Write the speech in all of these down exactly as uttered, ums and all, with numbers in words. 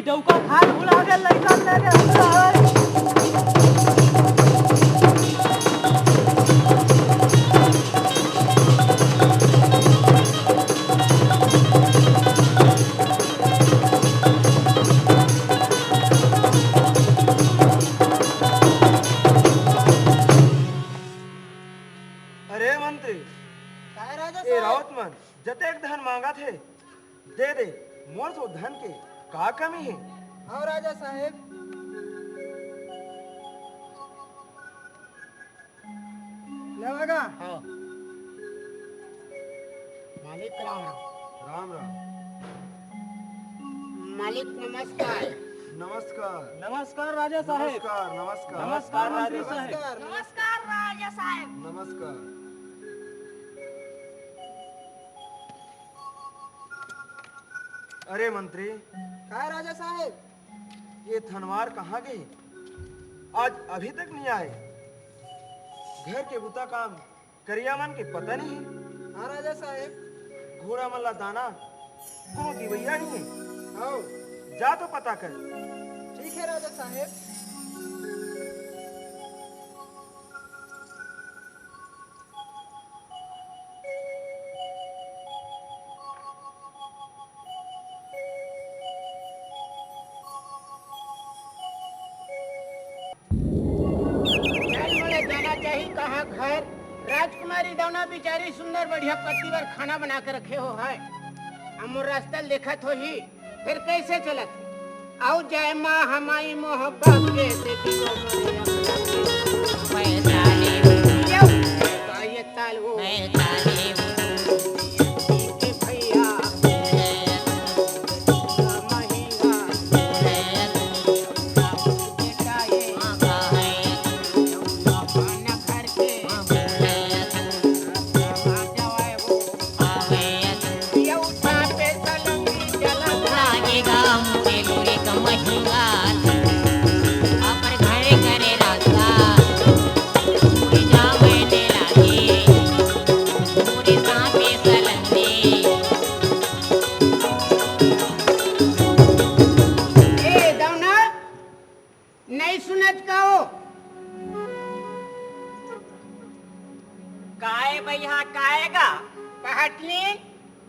चौका खाए भुला गेल, लइका ले रे, हमरा है। अरे मंत्री, काय राजा ए साहब? राउत मन जतेक धन मांगत हे, दे दे, मोर तो धन के का कमी हे? हाँ राजा साहेब, लेवागा। हाँ। मालिक राम राम। राम राम। मालिक नमस्कार। नमस्कार। नमस्कार राजा साहेब। नमस्कार, नमस्कार। नमस्कार राजा साहेब। नमस्कार। नमस्कार राजा साहेब। नमस्कार। अरे मंत्री। काय राजा साहेब? ये थनवार कहाँ गए? आज अभी तक नहीं आए। घर के बुता काम करिया मन के पता नहीं है। हाँ राजा साहेब। घोड़ा मन ला दाना कोनो दिवैया नहीं है। हाँ। जा तो पता कर। ठीक है राजा साहेब। चल, मोला जाना चाही कहाँ घर। राजकुमारी दौना बिचारी सुंदर बढ़िया पति बर खाना बना के रखे हो है। अब मोर रास्ता ल देखत होही, फिर कैसे चलत? आओ जाए माँ हमारी मोहब्बत के, देखी वो मोरे अपना के। पैताली। ये ताल वो। पैताली। ये भैया। ए, दौना, नहीं सुनत का हो? काय भैया, काय गा? पहटनी?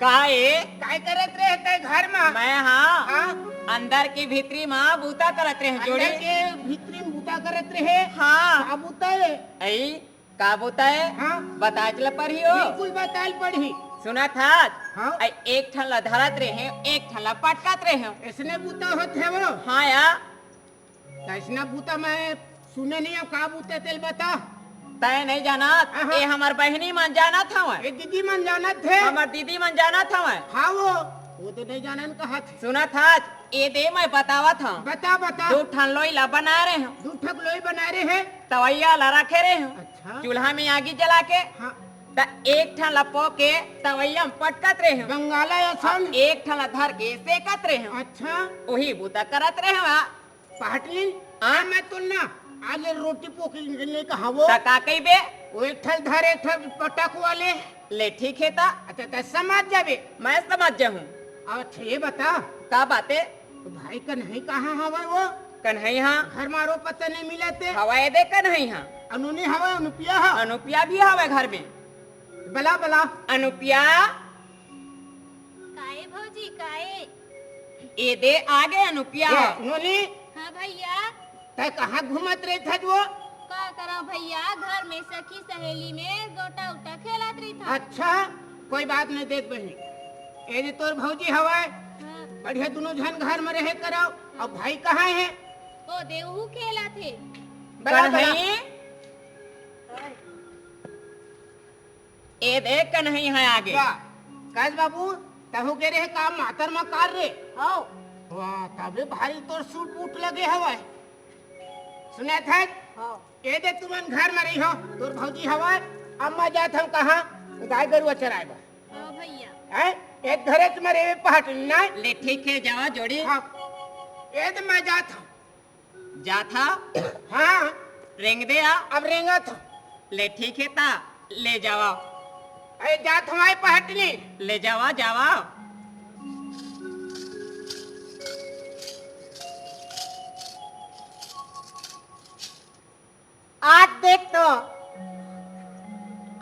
काय? काय करत रहे तै घर में? मैं, हाँ। हाँ? अंदर के भीतरी में बूता करत रहे, अंदर जोड़ी। के भीतरी में बूता करत रहे? हाँ। का बूता है? ऐ, का बूता है? हाँ। बताए चला पढ़ी हो? बिल्कुल बताए पढ़ी। सुना था? हाँ। ऐ, एक ठन ला धरत रहे, एक ठन ला पटकत रहे। इसने बूता होत है वो? हाँ यार। त अइसना बूता मैं सुने नहीं हव, का बूता तेल बता। तै नहीं जानत, आहा। ए हमर बहिनी मन जानत हवय। ए दीदी मन जानत हे। हमर दीदी मन जानत हवय। हाँ वो, वो तो नहीं जानन कहत हे। सुनत हच, ए दे मैं बतावत हव। बता, बता। दू ठन लोई ला बना रहे हव। दू ठक लोई बना रहे हे। तवैया ला रखे रहे हव। अच्छा। चूल्हा में आगी जला के। हाँ। त एक ठन ला पो के तवैया में पटकत रहे हव। बंगाला असन। एक ठन ला धर के सेकत रहे हव। अच्छा। वही बूता करत रहे हव। पहटलिन, आ? आ मैं तो ना, आले रोटी पोकी नहीं कहावो। त का कहिबे? वो एक ठल धर, एक ठल पटक वाले। ले ठीक हे ता। अच्छा, त समझ जाबे। मैं समझ जाहूँ। अच्छा, ये बता। का बाते? तो भाई कन्हई कहाँ हवय वो? कन्हई हाँ। घर मारो पता नहीं मिलत हे। हवय दे कन्हई हाँ। अनुनी हवय, अनुपिया हा। अनुपिया भी हवय घर में। बला, बला। अनुपिया। काए भौजी, काए? ए दे, आ गे अनुपिया। ए, नोनी। हाँ भैया। तै कहाँ घूमत रहिथस वो? का करा भैया, घर में सखी सहेली में गोटा उटा खेलत रहिथस। अच्छा, कोई बात नहीं देख बहिनी। ए दे तोर भौजी हवय। हाँ। बढ़िया दोनों झन घर में रहे करो। अब भाई कहाँ हे? ओ दे, उहू खेलत हे। बला, बला। कन्हई? ए देख, कन्हई ह आगे। वाह, कस बाबू, तहु के रे काम मातर म कार रे। हव। वाह, तबे भारी तोर सूट बूट लगे हवय। सुनत हस? हव। ए दे तुमन घर म रहिहो, तोर भौजी हवय, अब मैं जात हंव कहाँ? गाय गरुवा चराय बर। हव भैया। हैं? एक घरेच म रेवे पहाट नाय? ले ठीक हे, जावा जोड़ी। हाँ। ए दे मैं जात हंव। जाथा? हाँ। रेंग दे आ। अब रेंगत हंव। ले ठीक हे ता, ले जावा। अरे जात हंव आय पहटनी। ले जावा, जावा। आज देख तो,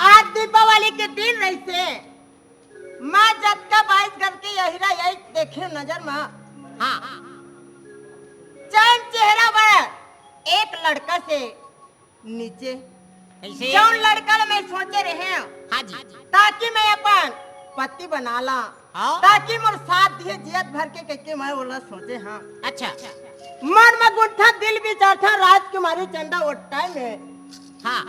आज दीपावली के दिन रहिसे, मैं जतका बाईस घर के अहिरा यही देखे नजर मा। हाँ। चैन चेहरा बर एक लड़का से नीचे। कैसे? जौन लड़का ल मैं सोचे रहे हूँ, हाँ जी। ताकि मैं अपन पति बना ला, हाँ। ताकि मोर साथ दिए जियत भर के, कहिके मैं ओला सोचे हूँ। अच्छा। मन में गुंठा दिल विचार था, राजकुमारी चंदा ओ टाइम में। हाँ।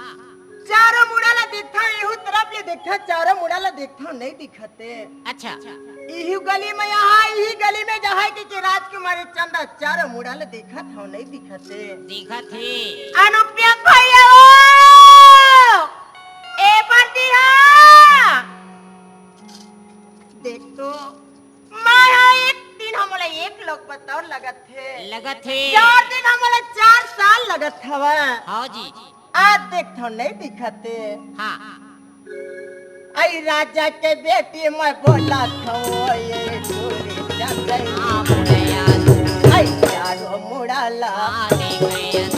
चारों मुड़ा ला देखता, एहू तरफ ले देखता, चारों मुड़ा ला देखता, नहीं दिखते। अच्छा। इही गली में यहाँ, इही गली में जहाँ के, के राजकुमारी चंदा चारों मुड़ा ला देखत हो, नहीं दिखते। दिखत हे। अनुप्रिया भैया हो, ए बंदी हा। देख तो, मैं हा एक दिन हमला एक लोग बताओ लगत हे। लगत हे। चार दिन हमला चार साल लगत हवा। हाँ जी। आज देख तो नहीं दिखते। हाँ। आई राजा के बेटी मैं बोला था, ये गोरी चंदई। हाँ, बोले यार। आई चारों मुड़ाला। हाँ, देख रहे हैं।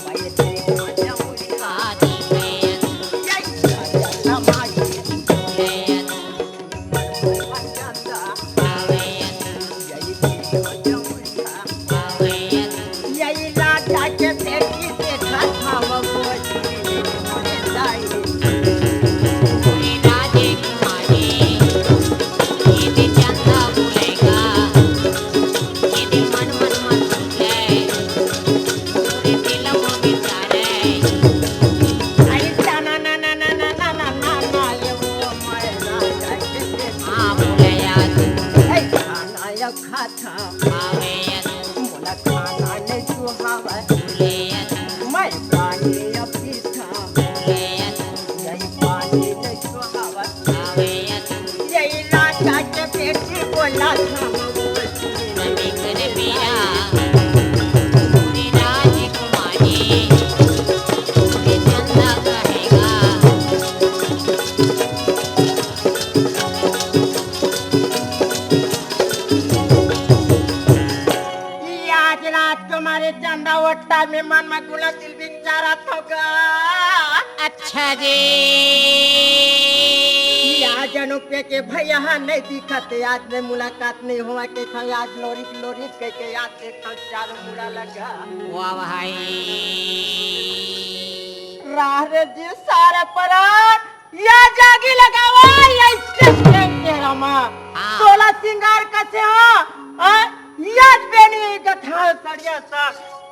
मैं तेरी मजा उड़ी। हाँ, देख रहे हैं। ये राजा समाज। बोले यार। चंदा। हाँ, भैया। यही राजा के बेटी से खावा वो राजकुमारी, ये चंदा बोलेगा, ये मन मन मन है, पूरे दिल में विचार है। अरे ना ना ना ना ना ना ना ना ना, ये वो हमारे राजा के बेटी। हाँ, बोले यार। ऐसा ना या खाता। आवे मोला खाना नहीं सुहावे। मैं पानी अब पीता। नहीं पानी नहीं सुहावे। यही राजा के बेटी बोला था। राजकुमारी, चंदा कहेगा। आज रात को मारे चंदा ओट्टा में मन में गुला दिल बिचारा थोगा। अच्छा जी। आज अनुपे के भैया हाँ नहीं दिखत, आज में मुलाकात नहीं हुआ के था, आज लोरिक लोरिक कह के याद देखा चार मुड़ा लगा। वाह भाई। राह रे जी सारा परान या जागी लगावा, या स्टेशन के रामा। हाँ। तोला सिंगार कसे हो? हाँ? याद बेनी गथा सड़िया सा।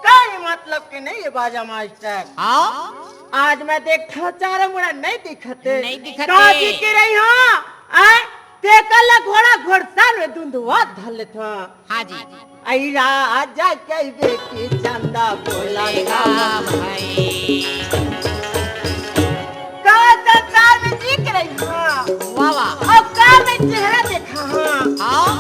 कई मतलब के नहीं ये बाजा मास्टर। हाँ? आज मैं देखता चारा मुड़ा नहीं दिखते। नहीं दिखते। काजी के रही हो? हाँ? तेकर ला घोड़ा घोड़सार में दुंदुआ धर लेता। हाँ जी। आई राजा के बेटी चंदा बोलेगा भाई। का संसार में जी के रही हो? वाह, वाह। और का मैं चेहरा देखा हाँ? हाँ।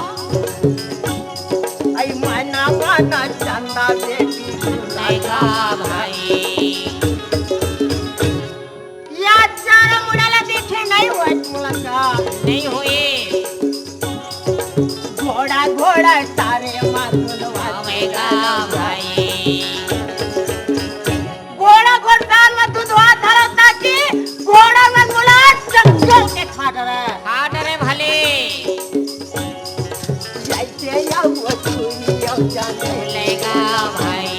आई मना मना चंदा बेटी बोलेगा भाई। या चारा मुड़ा ला देखे नहीं हुआ मुलाकात। नहीं हुए। घोड़ा घोड़ा सारे मातुलवा आवेगा भाई। घोड़ा घोड़सार में दुधवा धरता कि घोड़ा में मुला चक्कर के खा डरे। खा डरे भले। जैसे या वो चूड़ी और जाने। भूलेगा भाई।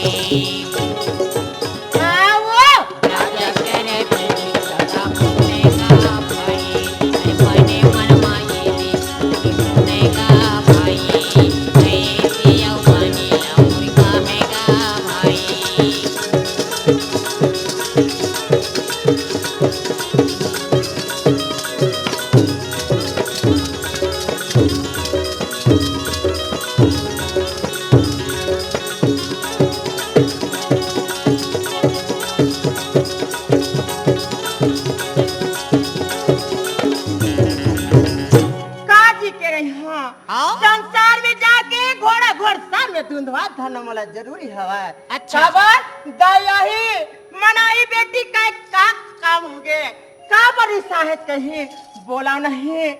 हाँ, वो। राजा तेरे बेटी सदा भूलेगा भाई। अरे बने मन माई ने भूलेगा भाई। ऐसे या बने लौड़ी कहेगा भाई। काजी के रही हाँ। हाँ? संसार में जाके घोड़ा घोड़सार में धुंधवा धन मोला जरूरी हवा। अच्छा। काबर दया ही मनाही बेटी का का काम होगे? काबर रिसाहत कहीं बोला नहीं,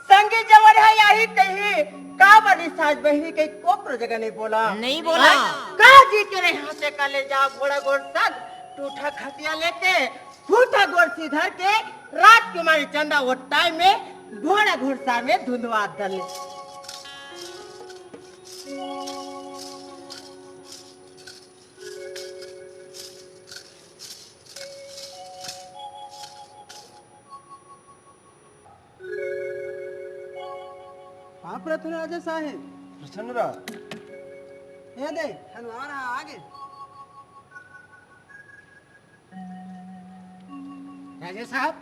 संगी जवर है यही कहीं, काबर रिसाहत बहिनी कहीं कोपरो जगह नहीं बोला। नहीं बोला। हाँ? काजी के रही हाँ से का ले जा घोड़ा घोड़सार टूठा खटिया लेके, खूंटा गोड़ सिधर के, रात के मारे चंदा वो टाइम में घोड़ा घोड़सार में धुंधवा दले। हाँ, प्रथुन राजा साहेब। प्रसन्न रहा। ये दे, हनवार आ आगे। राजा साहब,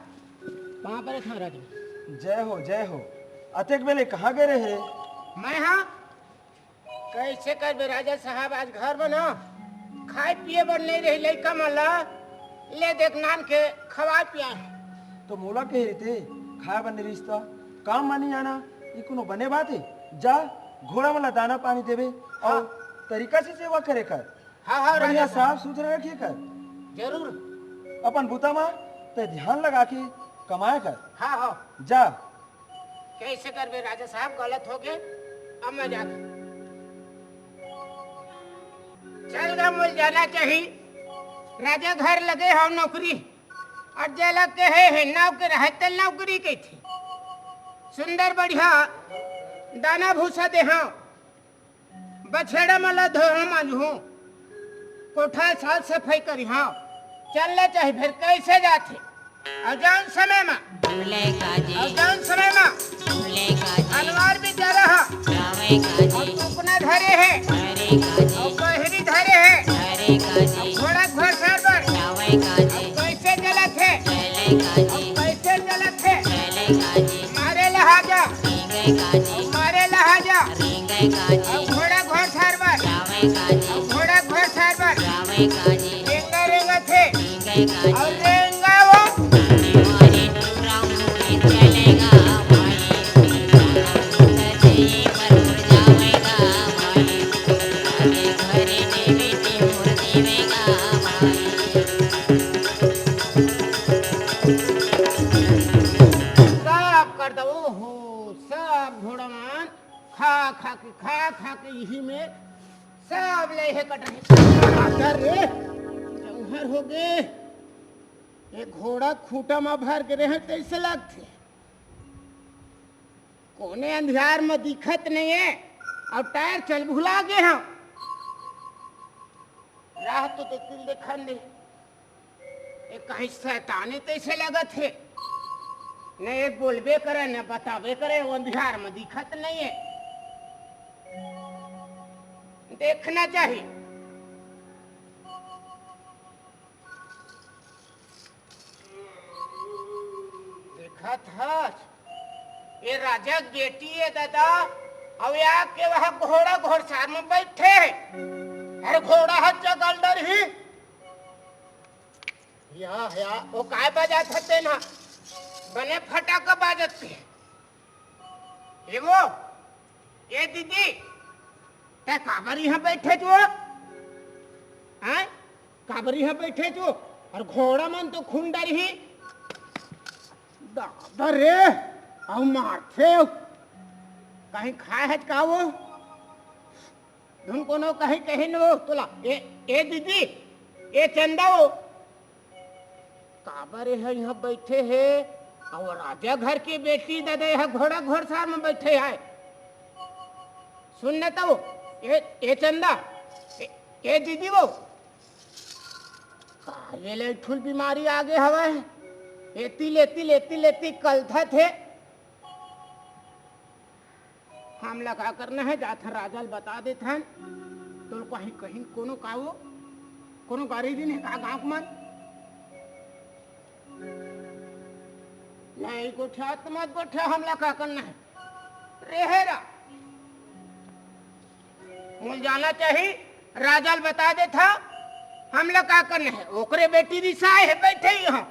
कहाँ पर था राजा? जय हो, जय हो। अतेक बेले कहाँ गए रहे? मैं हाँ, कैसे करबे राजा साहब, आज घर में ना खाए पिए बर नहीं रही, लइका मन ला ले देख नान के खवाए पियाए। तो मोला कहे रहिते, खाए बर नहीं रहिस त काम म नहीं आना, ये कोनो बने बात है? जा, घोड़ा मन ला दाना पानी देबे और हाँ। तरीका से सेवा करे कर। हाँ, हाँ, बढ़िया राजा साहब। साफ सुथरा रखे कर। जरूर। अपन बुता मा ते ध्यान लगा के कमाए कर। हाँ, हाँ। जा। कैसे करबे राजा साहब, गलत हो गए, अब मैं जात। चल गा, मोल जाना चाही, राजा घर लगे हो नौकरी, और जे लग के है, है नाव के रहे, तेल नौकरी के थे। सुंदर बढ़िया दाना भूसा दे हाँ, बछेड़ा मन ला धोहूं मांजहूं, कोठा साफ सफाई करिहां, चलना चाही। फिर कैसे जाथे? और जौन समय मा, और जौन समय मा, अनवार भी जा रहा, और कुकना धरे है, और बहरी धरे है, और घोड़ा घोड़सार बर, और कैसे चलत है, और कैसे चलत है, मारे लहाजा, मारे लहाजा। अउ घोड़ा घोड़सार बर, अउ घोड़ा घोड़सार बर, रेंगा रेंगा थे, अउ रेंगा वो। साफ कर दो, ओहो, सब घोड़ा मन खा खा के, खा खा के इही में सब ले हे कटही। अरे, जौहर हो गे। ये घोड़ा खूंटा म भर के रहे तैसे लगथे। कोने अंधियार म दिखत नहीं है और टायर चल भुला गे हम। राह तो देखिन देखन नहीं। ये कहीं शैतानी तैसे लगत हे। न ये बोलबे करे, न बताबे करे, वो अंधियार म दिखत नहीं है। देखना चाही। देखत हस, ये राजा के बेटी है दादा, अउ या के वह घोड़ा घोड़सार म बैठे है। अरे घोड़ा ह चगल डरही। या, या, वो काय बजात हे तेन ह? बने फटाका बाजत हे। ए वो, ए दीदी, तै काबर इहाँ बैठे जो? हैं? काबर इहाँ बैठे जो? अउ घोड़ा मन तो खून डरही। दादा रे, अउ मारथे। कहीं खाए हे का वो? धुन कोनो कहीं कहीं न वो तोला। ए, ए दीदी, ए चंदा वो। काबर ए ह इहाँ बैठे हे? अउ राजा घर के बेटी ददा ए ह घोड़ा घोड़सार म बैठे हे। सुन न तो, ए, ए चंदा, ए, ए दीदी वो। का ये ले ठुल बीमारी आगे हवय? एती लेती, लेती लेती कलथत हे। हमला का करना हे, जाथन राजा ल बता देथन। तोल कहीं, कहीं कोनो का वो, कोनो गारी दिन हे का गाँव के मन? नहीं गोठिया त मत गोठिया, हमला का करना हे? रेहे रा। मोल जाना चाही, राजा ल बता देथा, हमला का करना हे? ओकरे बेटी रिसाए हे, बैठे ही हम।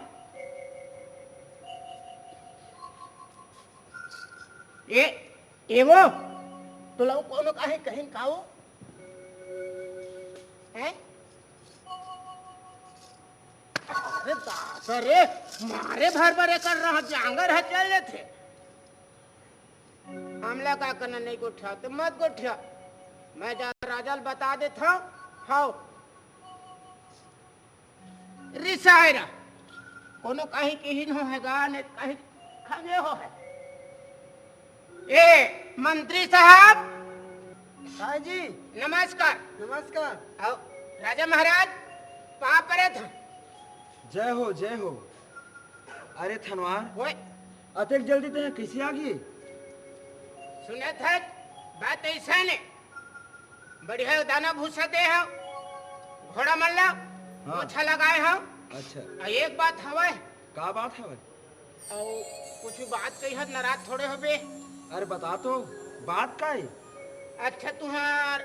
ए, ए वो, तोला वो कोनो काहे कहिन का वो? हैं? अरे दादा रे, मारे भर भर एकर रह जांगर ह चल लेथे। हमला का करना, नहीं गोठिया त मत गोठिया। मैं जा राजा ल बता देथव। हव। सायरा, कोनो कहीं किहिन हो है गा, ने कहीं खंगे हो है। ए, मंत्री साहब। हाँ जी। नमस्कार। नमस्कार। आओ, राजा महाराज, पाँव परत हँव। जय हो, जय हो। अरे थनवार, ओए। अतेक जल्दी तें कइसे आ गे? सुनत हस, बात अइसने। बढ़िया दाना भूसा दे हँव, घोड़ा मन ला हाँ। पोछा लगाए हँव। अच्छा। अउ एक बात हवय। का बात हवय? अउ कुछ बात कही हस, नाराज थोड़े होबे। अरे बता तो, बात का हे? अच्छा, तुँहर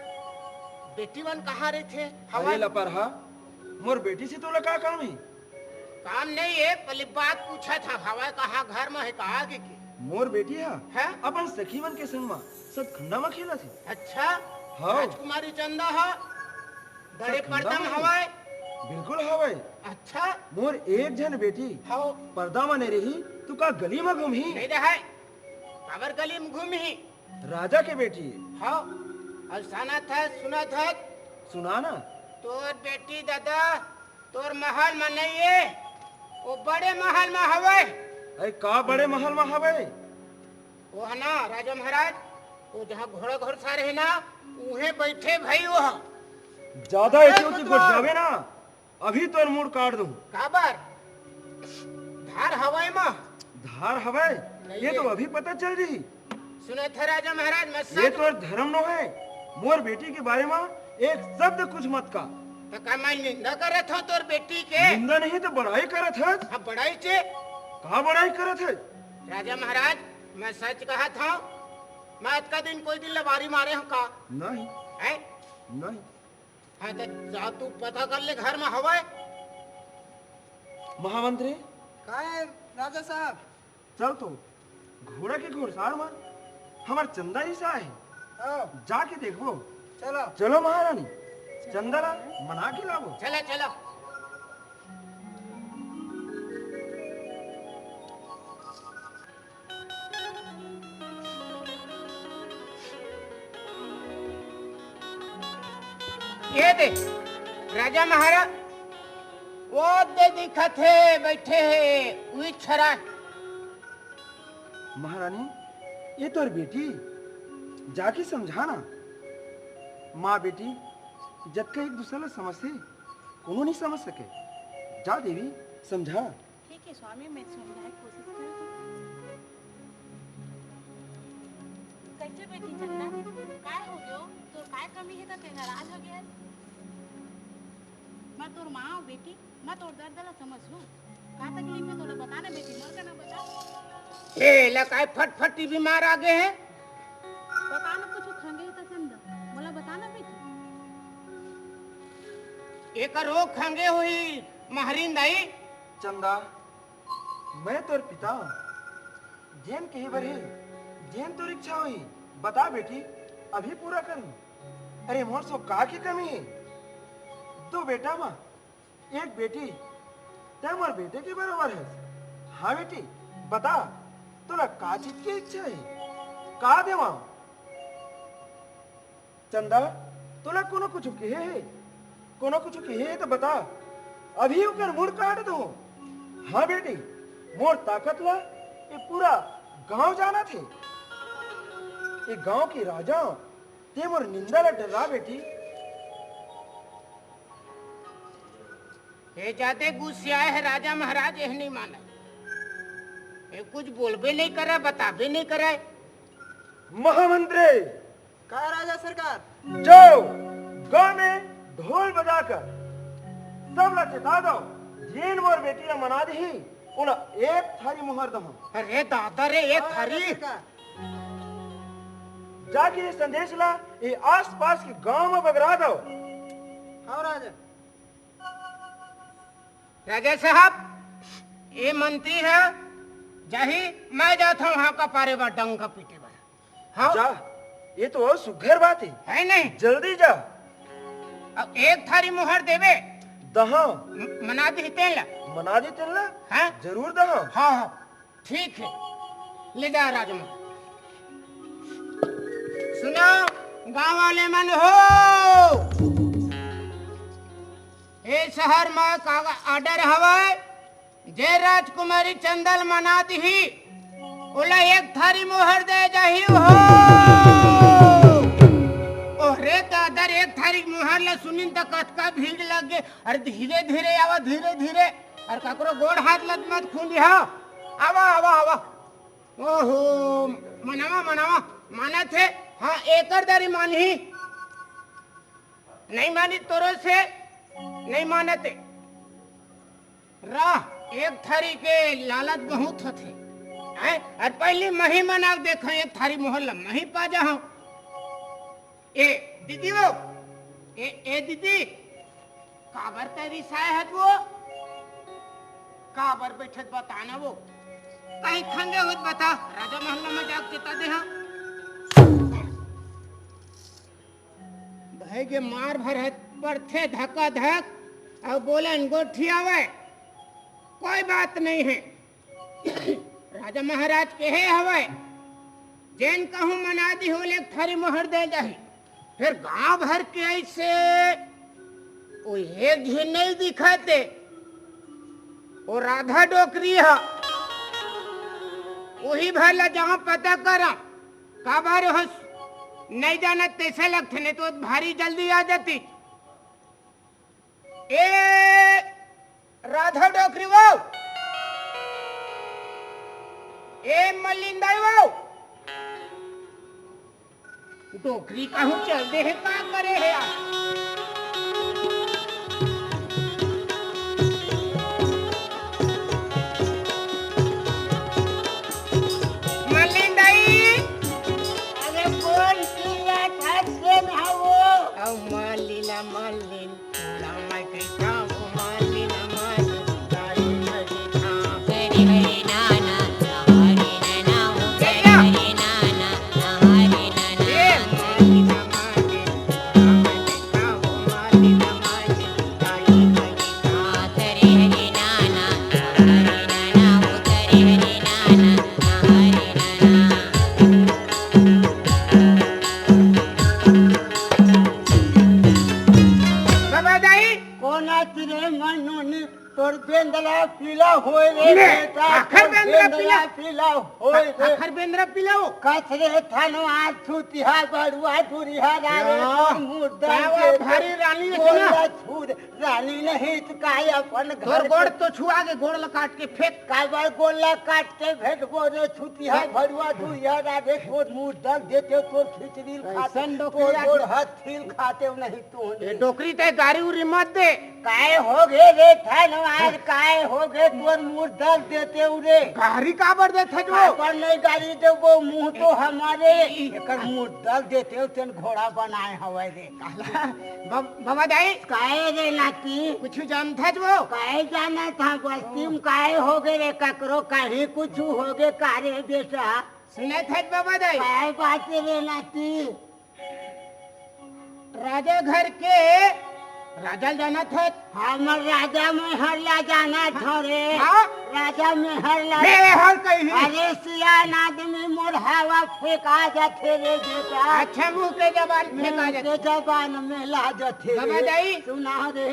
बेटी मन कहाँ रहिथे? अरे हवय? लपरहा, मोर बेटी से तोला का काम हे? काम नहीं हे, पहली बात पूछत हँव, हवय कहाँ, घर म हे का आगे के? मोर बेटी ह हाँ? अपन सखी मन के संग म सतखंडा म खेलत हे। अच्छा, हाँ। राजकुमारी चंदा ह बड़े सतखंडा पर्दा म म हे। हवय? बिल्कुल हवय। अच्छा। मोर एक झन बेटी हाँ। पर्दा म नहीं रही, तो का गली म घूमही? नहीं रहय, काबर गली म घूमही? राजा के बेटी। हाँ, अउ सुनत हस, सुनत हस। सुना ना। तोर बेटी दादा तोर महल म नइ हे, ओ बड़े महल म हवय। अरे का बड़े महल म हवय? ओ ह ना राजा महाराज, ओ जहाँ घोड़ा घोड़सार हे ना, उहें बइठे भई ओ ह। जादा अरे एती ओती कोतवाल। गोठियाबे ना, अभी तोर मुड़ काट दूँ। काबर? धार हवय म। धार हवय? नहीं ये तो हे। अभी पता चल रही। सुनत हस राजा महाराज, मैं ये सच तोर धरम नोहय, मोर बेटी के बारे म एक शब्द कुछ मत का। त का मैं निंदा करत हँव तोर बेटी के? निंदा नहीं त बड़ाई करत हस। हाँ, बड़ाई चे। का बड़ाई करत हस? राजा महाराज, मैं सच कहत हँव, मैं अतका दिन कोई दिन लबारी मारे हँव का? नहीं। हैं? नहीं। हाँ, त जा तू पता कर ले घर म हवय। महामंत्री। का हे राजा साहब? चल तो, घोड़ा के घोड़सार म हमर चंदा रिसाय हे। हाँ। जाके देखबो। चलो। चलो महारानी, चंदा ला मना के लाबो। चला, चला। ये दे, राजा महाराज, ओ दे दिखत हे, बइठे हे, उही छरा। महारानी, ये तोर बेटी, जाके समझा ना। माँ बेटी, जतका एक दूसर ला समझथे, कोनो नहीं समझ सके। जा देवी, समझा। ठीक हे स्वामी, मैं समझाय के कोशिश करत हँव। कइसे बेटी चंदा, काय हो गे? तोर काय कमी हे त तें नाराज हो गे हस? मैं तोर माँ हँव बेटी, मैं तोर दर्द ला समझहूँ। का तकलीफ हे तोला बता ना बेटी, मोर करा ना बता। ए, एला काय फटफटी बीमार आ गे हे? बता ना, कुछ खंगे हे त चंदा, मोला बता ना बेटी। एकर रोग खंगे होही महरिन दाई। चंदा, मैं तोर पिता हँव, जेन कहे बर हे, जेन तोर इच्छा होही, बता बेटी, अभी पूरा करहूँ। अरे मोर सो का के कमी हे? दो बेटा म एक बेटी, तैं मोर बेटे के बरोबर हस। हाँ बेटी, बता, तोला का चीज के इच्छा हे? का देवां? चंदा, तोला कोनो कुछु कहे हे? कोनो कुछु कहे हे त बता, अभी ओकर मुड़ काट दूँ। हाँ बेटी, मोर ताकत ला ये पूरा गांव जानत हे। ये गांव के राजा, तैं मोर निंदा ला डरा बेटी। ये जादे गुस्सियाए हे राजा महाराज, ये नहीं माने। ये कुछ बोलबे नहीं करे, बताबे नहीं करे। महामंत्री, का राजा सरकार? जाओ, गांव में ढोल बजाकर सब ला चेता दो, जेन मोर बेटी ला मना दिही, ओला एक थारी मुहर दहूं। अरे दादा रे, एक हाँ, राजा थारी? सरकार। जाके ये संदेश ला ये आसपास के गांव में बगरा दो। हाँ राजा। राजा साहब, ये मंत्री हे, जाही, मैं जात हूँ वहाँ का पारे बर डंका पीटे बर। हाँ। जा, ये तो और सुघर बात हे। हे नहीं? जल्दी जा। अब एक थारी मुहर देबे। दहूं। म-, मना दिही तेन ला। मना दिही तेन ला? हाँ। जरूर दहूं। हाँ, हाँ, ठीक हे, ले जा राजमा। सुनो, गांव वाले मन हो, ए शहर म का order हवय? जे राजकुमारी चंदा ल मना दिही, ओला एक थारी मोहर दे जाही हो। ओहरे दादा रे, एक थारी मोहर ल सुनिन त कतका भीड़ लग गे। अरे धीरे धीरे आवा, धीरे धीरे। अरे ककरो गोड़ हाथ ल मत खूंदिहा। आवा, आवा, आवा। ओहो, मनावा, मनावा। मानत हे? हाँ, एकर दारी मानही। नहीं मानी तोरो से, नहीं मानते। रह, एक थारी के लालच बहुत होथे। हैं? अउ पहिली मही मना के देखा, एक थारी मोहर ल मही पा जाहूं। ए दीदी वो, ए, ए दीदी, काबर तैं रिसाए हस वो? काबर बइठे हस बता ना वो? कहीं खंगे होत बता, राजा महल म जाके चेता दे हाँ। भाई के मार भर है, पड़थे धक्का धक, अउ बोलन गोठियावय, कोई बात नहीं है। राजा महाराज कहे हवय, जेन कहूं मना दिही ओला एक थारी मोहर दे जाही। फेर गांव भर के अइसे ओ एक झिन नहीं दिखत हे। ओ राधा डोकरी ह, ओही भर ला जांव पता करंव। काबर हो नहीं जानत तइसे लगथे, नहीं तो भारी जल्दी आ जाती। ए राधा डोकरी वो, ए मलिन दाई वो, डोकरी कहूं चल दे हे, का करे हे यार? मलिन दाई, अरे कौन चिल्लात हे, कोन हवो? अउ मलिन, मलिन। बाबा दाई, कोन आती रे मनोनी, तोर बेंदला पीला होय रे ले, बेटा, आखर तोर बेंदला बेंदला पीला। पीला होय रे। आखर बेंदला पीला हो। कचरे थानो आज छुतिहा बड़ुआ दुरिहा रानी, हाँ। तोर मुर्दा का वो के भारी रानी है बोला ना? छूर रानी नहीं तो काय अपन तोर घर गोड़ के तो छुआ के गोड़ ला काट के फेंक। काबर गोड़ ला काट के फेंकबो रे छुतिहा हाँ। बड़ुआ दुरिहा रानी, तोर मुर्दा देते तोर खिचड़ी ल खाते, कैसन तोर डोकरी गोड़ आदमी? हाथ थिल खाते नहीं। ए डोकरी, तैं गारी उरी मत दे। काय हो गे रे धनवार, काय हो गे तोर मुर्दा ल देते उरे? गारी काबर देथे जो? काबर नहीं गारी देबो, मुंह तो हमारे। एकर मुर्दा ल देते तेन घोड़ा बनाए हवय रे। काला, बब-, बाबा दाई। काय रे नाती? कुछ जानथे जो? काय जानत हा बस्ती म काय हो गे रे, ककरो कहीं कुछ हो गे का रे बेटा? सुनत हस बाबा दाई? काय बात रे नाती? राजा घर के राजा ल जानत हस? हमर राजा महल ला जानत हस रे। हाँ? राजा महल ला। महल कही? अरे सियान आदमी मोर हवा फेंका जाथे रे बेटा। अच्छा, मुंह के जबान फेंका मुंह जाथे। के जबान में ला जाथे रे। बाबा दाई। सुना रे।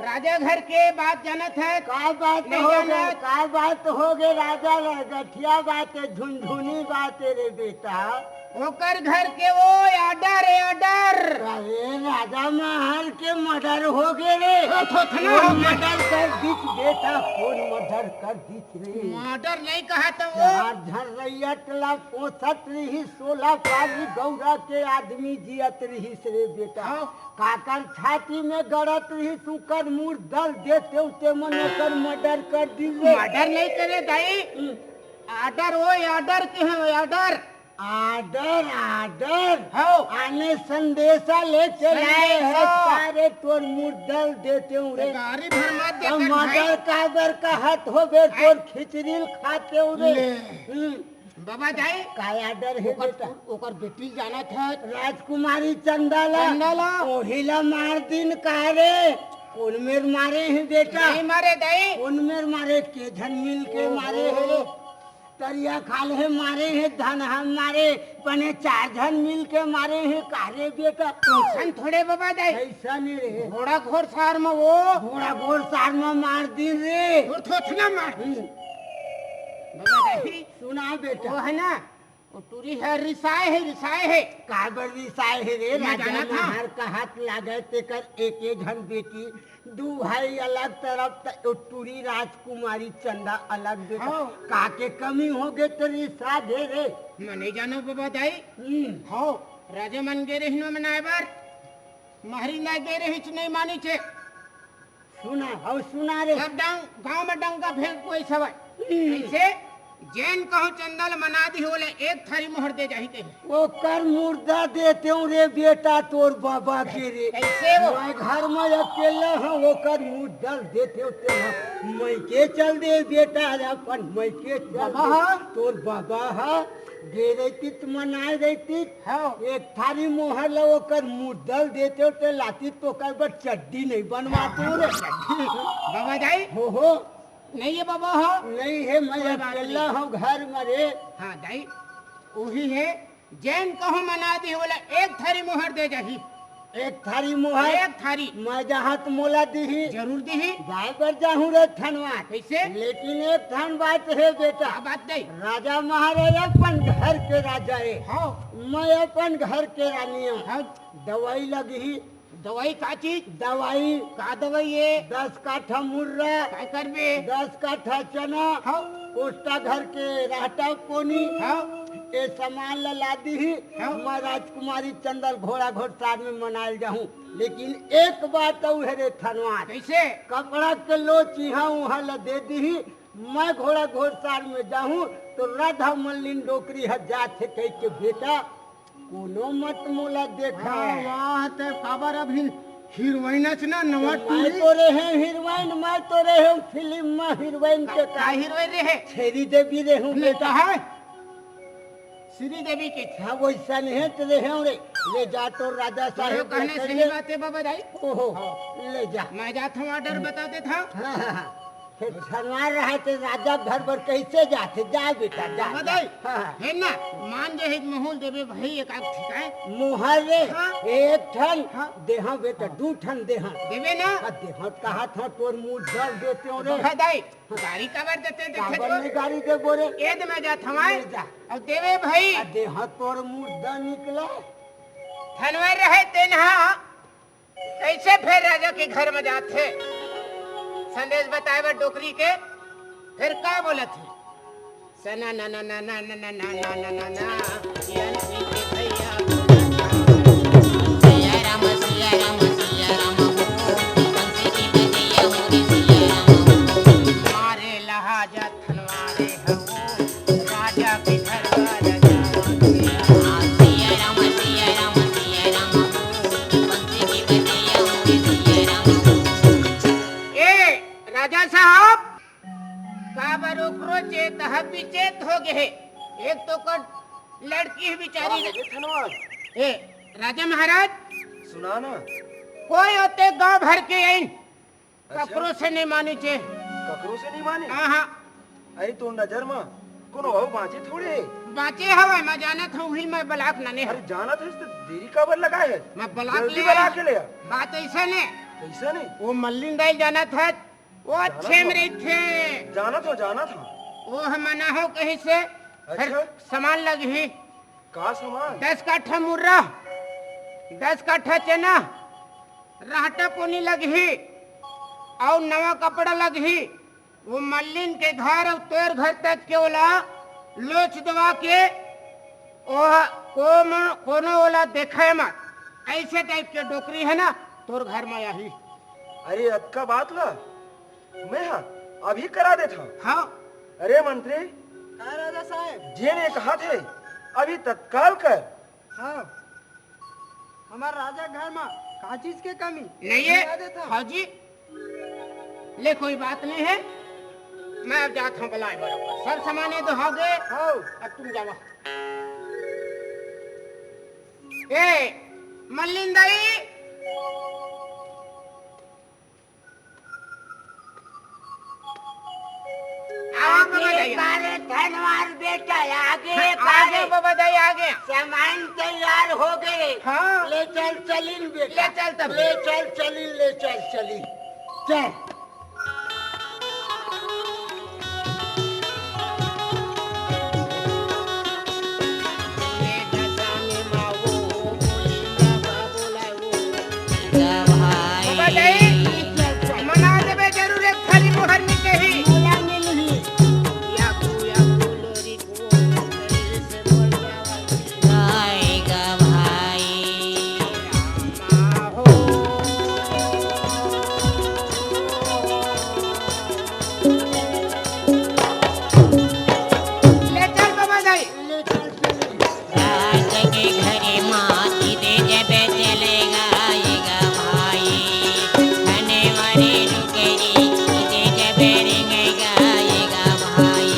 राजा घर के बात जानत हस? का बात नहीं हो गे? जानत। का बात हो गे राजा ला? गठिया बात हे, झुनझुनी बात हे रे बेटा। ओकर घर के वो order हे, order। अरे राजा महल के murder हो गे रे। ओ थोथना कोन हो गे। Murder कर दिस बेटा, कोन murder कर दिस रे? Murder नहीं कहा तो वो। चार झन रैयत ला पोसत रही, सोलह पाली गौरा के आदमी जियत रहिस रे बेटा। हाँ। काकर छाती में गड़त रहिस, उकर मुर्दा ल देते उते मन ओकर murder कर दिस रे। Murder नहीं करे दाई। हम्म। Order, वो order के हैं, order। Order, order। हौ। आने संदेशा लेके लाए हे संदेशा। सारे तोर मुर्दा ल देते उरे। गारी भर मत दे तो कर भाई। Murder काबर कहत होबे आय। तोर खिचड़ी ल खाते उरे। ले। हम्म। बाबा दाई। का order हे ओकर, बेटा? ओकर बेटी ल जानत हस? राजकुमारी चंदा ला। चंदा ला। ओही ला मार दिन का रे? कोन मेर मारे हे बेटा? नहीं मारे दाई। कोन मेर मारे? के झन मिल के ओहो। मारे हे? तरिया खाल हे मारे हे, धन हम मारे, बने चार झन मिल के मारे हे, कारे बेटा। अइसन थोड़े बबा दाई। अइसन रे। घोड़ा घोड़सार म वो। घोड़ा घोड़सार म मार दिन रे। तोर थोथना मार। हम्म। बबा दाई। सुना बेटा। वो हे ना, वो टूरी हे, रिसाए हे, रिसाए हे। काबर रिसाए हे रे? मैं राजा जानत हँव। महर कहत लागे तेकर एक एक झन बेटी, दू भाई अलग तरफ, त ओ टूरी राजकुमारी चंदा अलग बेटा। हाँ। का के कमी होगे त रिसा दे रे? मैं नइ जानँव बबा दाई। हम्म। हव, राजा मन गे रहिन मनाए बर, महरी ना गे रहिस, नइ मानिस हे। सुना, हव सुना रे। सब डंग, गाँव म डंका भेंट कोई सवय। हम्म। कइसे? जेन कहूँ चंदा ल मना दिही, ओला एक थारी मोहर दे जाही कही। ओकर मुर्दा देतेंव रे बेटा, तोर बबा के रे। कइसे वो? मैं घर म अकेला हँव, ओकर मुर्दा ल देतेंव तेला। मइके चल दे बेटा, अपन मइके चल बबा दे। हा? तोर बबा ह गे रहितिस त मनाए रहितिस। हव। एक थारी मोहर ल ओकर मुर्दा ल देतेंव, ते लातिस त ओकर बर चड्डी नइ बनवातेंव रे। बबा दाई। हो, हो। नइ हे बबा हो। नइ हे, मैं कोई बात अकेला नइ। हँव घर म रे। हाँ दाई, उही हे, जेन कहूँ मना दिही, ओला एक थारी मोहर दे जाही। एक थारी मोहर? एक थारी। मैं जाहूँ त मोला दिही। जरूर दिही। जाए बर जाहूँ रे थनवार। कइसे? लेकिन एक ठन बात हे बेटा। का बात दाई? राजा महाराज अपन घर के राजा हे। हव। मैं अपन घर के रानी हँव। हव। दवई लगही। दवई का चीज? दवई। का दवई हे? दस काठा मुर्रा। का करबे? दस काठा चना। हव। कोस्टा घर के रहटा पोनी। हव। ए समान ल ला दिही। हव। मैं राजकुमारी चंदा ल घोड़ा घोड़सार म मनाए ल जाहूँ। लेकिन एक बात अउ हे रे थनवार। कइसे? कपड़ा के लोच इहाँ उहाँ ल दे दिही। मैं घोड़ा घोड़सार म जाहूँ त राधा मल्लिन डोकरी ह जात हे कहिके बेटा, कोनो मत मोला देखा। हाँ, वाह, ते काबर अभी हीरोइन अच ना, नवा तो मैं टूरी। तो रहे हँव हीरोइन, मैं तो रहे हँव फिल्म म हीरोइन के का का? हीरोइन रहे? छेरी देवी रहे हँव नहीं बेटा। कहा है? श्री देवी के। हाँ, वइसन हे त रहे हँव रे। ले जा तोर राजा साहेब कहने ले सही ले। बात हे बबा दाई। ओहो, हाँ। ले जा। मैं जात हँव, order बता देत हँव। हाँ, हाँ, हाँ। फेर थनवार रहय त राजा घर बर कइसे जाथे? जा बेटा, जा, बबा जा। दाई, हाँ, हाँ। हे ना, मान जे हे त महूँ ल देबे भाई, एक आध ठिकाए। मोहर रे, हाँ। एक ठन हाँ। देहँव बेटा, हाँ। दू ठन देहँव। देबे ना? हाँ, देहँव त कहत हँव, तोर मुर्दा ल देतेंव रे। बबा दाई, गारी काबर देते, देते काबर तोर? नइ गारी देबो रे? ए दे मैं जात हँव। ले जा। अब देबे भाई। आ देहँव त तोर मुर्दा निकला। थनवार रहय तेन ह कइसे फेर राजा के घर म जाथे? संदेश बताए बर डोकरी के फेर का बोलत हे? सना ना ना ना ना ना ना ना ना ना ना ना, ये अनसुई के भैया बोलत हे। सिया राम, सिया राम, सिया राम हो, बंसी की बजैया हो रे सिया राम हो। मारे लहाजा थनवारे हवो, राजा के घर बर जावत हे। सिया राम, सिया राम, सिया राम हो, बंसी की बजैया हो रे सिया राम हो। ए, राजा साहब, काबर ओकरो चेत ह बिचेत हो गे हे। एक तो कर लड़की हे बिचारी। का हो गे थनवार? ए, राजा महाराज। सुना ना। कोई ओते गांव भर के आइन। अच्छा। ककरो से नहीं मानी चे। ककरो से नहीं माने? हाँ, हाँ। अरे, तोर नजर म कोनो अउ बाँचे थोड़े हे? बाँचे हवय, मैं जानत हँव, उही मैं बलाक नने हँव। अरे, जानत हस त देरी काबर लगाए हस? मैं बलाक जल्दी ले बला आए। के ले आ। बात अइसन हे। कइसन हे? वो मल्लिन दाई जानत हस, वो जानत अच्छे हँव। में रहिथे। जानत हँव, जानत हँव। वो ह मना हो कहिस हे, फेर अच्छा। सामान लगही। का सामान? दस काठा मुर्रा, दस काठा चना, रहटा पोनी लगही, अउ नवा कपड़ा लगही। वो मल्लिन के घर अउ तोर घर तक के ओला लोच दवा के, ओह कोम-, कोनो ओला देखे मत। अइसे type के डोकरी हे ना, तोर घर म आही। अरे, अतका बात ला? मैं हा अभी करा देत हँव। हाँ। अरे मंत्री। हाँ राजा साहेब। जेन ये कहत हे, अभी तत्काल कर। हाँ। हमर राजा घर म का चीज के कमी? नहीं हे। करा देत हँव। हाँ जी। ले, कोई बात नहीं हे। मैं अब जात हँव बलाए बर। सब सामान ये तो हो गे। हाँ। अब तुम जावा। ए, मल्लिन दाई। आवा बबा दाई। अरे धनवार बेटा, आगे हाँ, का आगे रे? बाबा दाई, आगे। सामान तैयार हो गए। हाँ। ले चल चलिन बेटा। ले चल तब। ले चल चलिन, ले चल चलिन। चल। बाबा दाई, मना देबे जरूर एक थारी मोहर मिलही। मोला मिलही। या गु, या गु, लोरी गु, लोरी से बोल जावा। गाएगा भाई। रामा हो। ले चल बाबा दाई। ले चल, चल। रात के घरे माँ सीधे जब चले गाएगा भाई, खाने वाले रुके रे, सीधे जब रेंगे गाएगा भाई।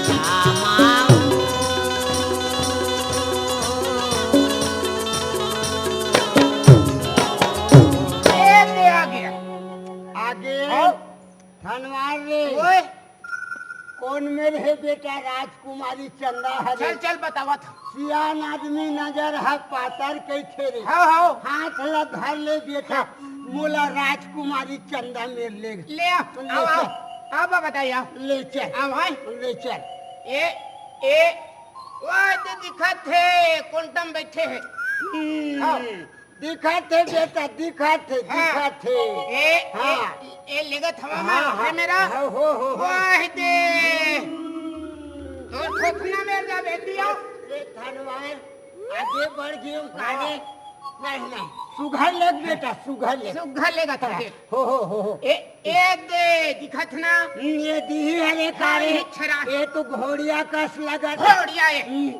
रामा। ए, दे आ गया। आगे। हाँ। धनवार रे। ओए। कौन मेर हे बेटा राजकुमारी चंदा हरे? चल, चल, बतावत हँव। सियान आदमी नजर ह पातर कहिथे रे। हाँ, हाँ। हाथ ला धर ले बेटा, हाँ। मोला राजकुमारी चंदा मेर ले। ले आ, ले आओ, आओ। चल। आओ बाबा दाई, आओ। ले चल। आओ भाई। ले चल। ए, ए, वो तो दिखत हे, कोंटम बैठे हे। हम्म। आओ। दिखत हे बेटा, दिखत हे, हाँ। दिखत हे। ए, हाँ। ए, ए, लेगत हवा हाँ, में हाँ। है मेरा। हाँ, हो, हो, हो। वाह दे। तोर खोखना मेर जा बेटी आओ। ले धनवान, आगे बढ़ गयो, हाँ। आगे। नहीं, नहीं, सुघर लेग बेटा, सुघर लेग। सुघर लेगत हाँ। हे। हो, हो, हो, हो। ए, ए दे, दिखत ना? हम्म, ये दिही हरे हाँ, कारे। ये छरा। ये तो घोड़िया कस लगत हे। घोड़िया ये। हम्म।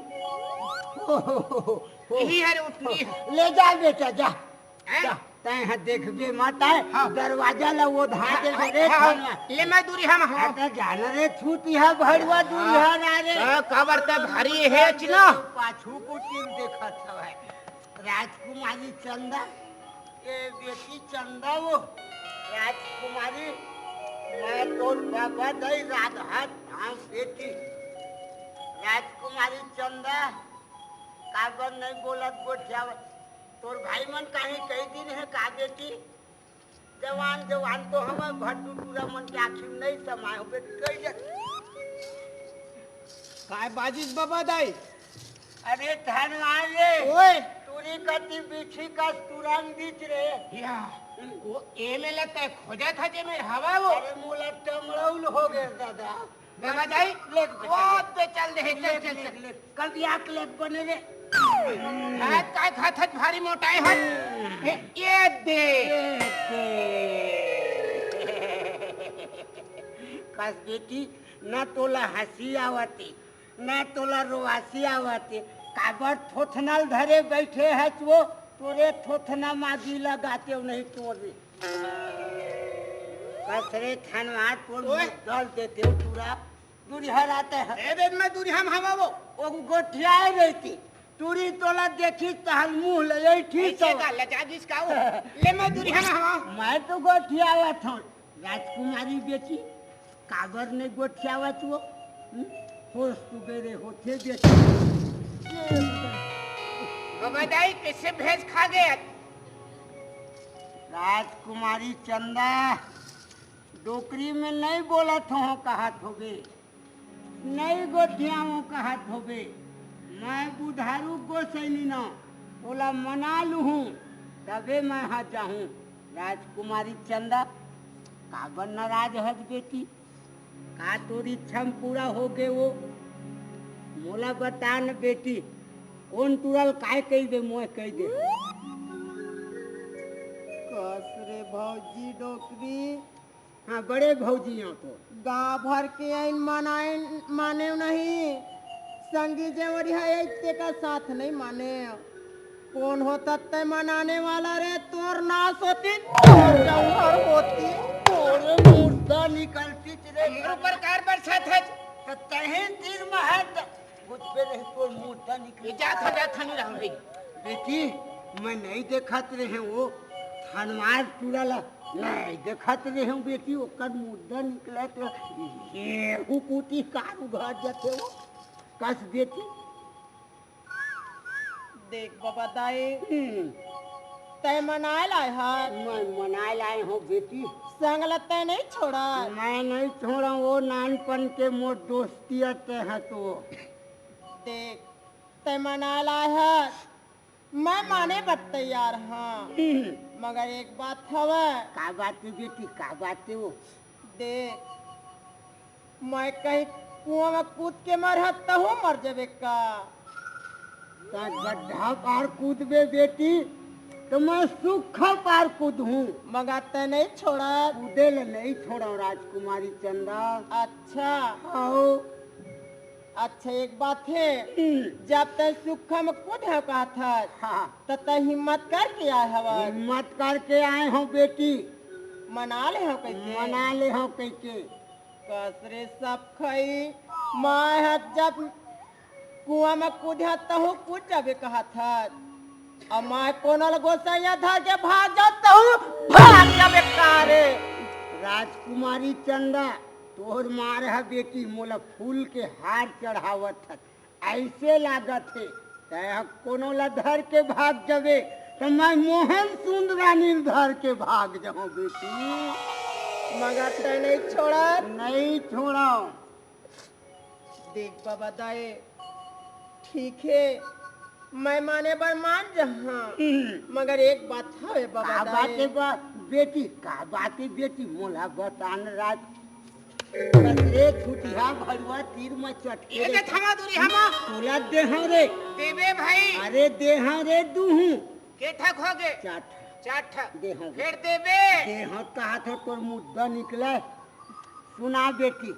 हो, हो, हो, हो। यही हरे उठनी हे। ले जा बेटा, जा। हैं? जा। तैं ह देखबे मत आए, हाँ। दरवाजा ला वो धार दे हाँ, रे हाँ, खाना। ले मैं दूरी हम, हाँ। अरे जान रे, छूटी है भड़वा दूरी हाँ। है ना रे। हाँ, काबर ते भारी हे चिना। पाछू को टीम देखत हवे। राजकुमारी चंदा, ए बेटी चंदा वो। राजकुमारी, मैं तोर बाबा दाई राधा धाम बेटी। राजकुमारी चंदा, काबर नहीं बोलत गोठियावत? तोर भाई मन काहीं कहि दिन हे का बेटी? जवान, जवान तो हमर भट्टू टूरा मन के आँखी में नहीं समाए हो बेटी, कहि दे। काय बाजिस बाबा दाई? अरे धनवान रे, ओए। टूरी कति बिछी कस तुरंत बीच रे। या, वो एमे ला तैं खोजत हे जे मेर हवा वो। अरे मोला टमड़ौल हो गए दादा। बाबा दाई, ले बेटा, वो ले। पे चल दे, चल, ले, चल, ले, चल। ले। कल दिया के ले बने रे। हाथ काय खात हत भारी मोटाए हत। ए, ये दे। ये दे। कस बेटी, ना तोला हँसी आवती, ना तोला रोवासी आवती। काबर थोथनल धरे बैठे हस वो, तोरे थोथना मागी लगाते नहीं तोरे। कस रे धनवान तोर ओए। मुँह डाल देते हो पूरा। दूरिहा रहते हैं। ए बे, मैं दूरिहा में हवा वो। वो गोठियाए रहती। टूरी तोला देखी तहन मुँह ले यही ठीक ऐसे हो। का लजा दिस का वो? ले मैं दूरिहा में हवा। मैं तो गोठियावत हूँ। राजकुमारी बेटी, काबर नहीं गोठियावत वो? हम्म? होश सुबेरे होथे बेटी। बाबा दाई, कैसे भैंस खा गया? राजकुमारी चंदा, डोकरी में नहीं बोलत हो, कहत होबे, नहीं गोठियाऊँ कहत होबे। मैं बुधारू गोसैनी न, ओला मना लूहूँ, तबे मैं हा जाहूँ। राजकुमारी चंदा, काबर नाराज हस बेटी? का तोर इच्छा में पूरा हो गे वो? मोला बता न बेटी, कोन टूरा ल काय कहि दे, मोय कहि दे। कस रे भौजी डोकरी। हाँ, बड़े भौजी हो तो। गाँव भर के आइन मनाए, माने नहीं। संगी जेवरी है, एक तेका साथ नहीं माने। कोन होता तय मनाने वाला रे, तोर नाश होती, तोर जौहर होती। तोरे मुर्दा निकलती रे। हमरो प्रकार बरसात है। त तहे तीर महत। कुछ पे नहीं, तोर मुर्दा निकल। ये जात है, जात है, नहीं रहा भाई। बेटी, मैं नहीं देखत रहे वो धनवार टूरा ला। नहीं देखत रहे हूँ बेटी, ओकर मुद्दा निकले तो ये कुती कार उघार जाते हो। कस बेटी। देख बाबा दाई, हम्म। तै मनाए लाए हस। मैं मनाए लाए हूँ बेटी। संग ल तै नहीं छोड़ा। मैं नहीं छोड़ा, वो नानपन के मोर दोस्ती तै है तो। देख, तै मनाए लाए हस, मैं माने बर तैयार हूँ, हम्म। मगर एक बात हवय। का बात है बेटी, का बात है वो? देख, मैं कहीं कुआं में कूद के मरहूं तहूं मर जबे का? ता गड्ढा पार कूदबे बेटी, तो मैं सुखा पार कूदहूं। मगर तै नहीं छोड़ा। कूदे ले नहीं छोड़ा राजकुमारी चंदा। अच्छा। आओ। अच्छा, एक बात है, हम्म। जब तै सुखा में कूद है कहत हस, हाँ। तो तै हिम्मत करके आए हवस। हिम्मत करके आए हूँ बेटी। मना ले हूँ कैसे? मना ले हूँ कैसे? कस रे सब खई, मैं ह जब कुआं में कूद है तहूं कूद जाबे कहत हस। अब मैं कोनो ल गोसैया धर के भाग जाओ तहूं भाग जाबे का रे? राजकुमारी चंदा, तोर मार ह बेटी मोला फूल के हार चढ़ावत हस। ऐसे लागत हे, तै ह कोनो ला धर के भाग जबे, त मैं मोहन सुंदरानी ल धर के भाग जहूं बेटी। मगर तै नहीं छोड़ा। नहीं छोड़ा। देख बाबा दाई, ठीक है, मैं माने बर मान जहां, हम्म। मगर एक बात हवे बाबा का बात दाई। है बा-, बेटी, का बात है बेटी, मोला बतान राज। अरे छुटिया भरुआ तीर म चटके ए रे। दे थमा दूरी हमा। तोला देहंव रे। देबे भाई। अरे देहंव रे दूहूं। के ठक हो गे? चार ठक। चार ठक। देहंव रे। फेर देबे। देहंव कहा था तोर मुद्दा निकला। सुना बेटी,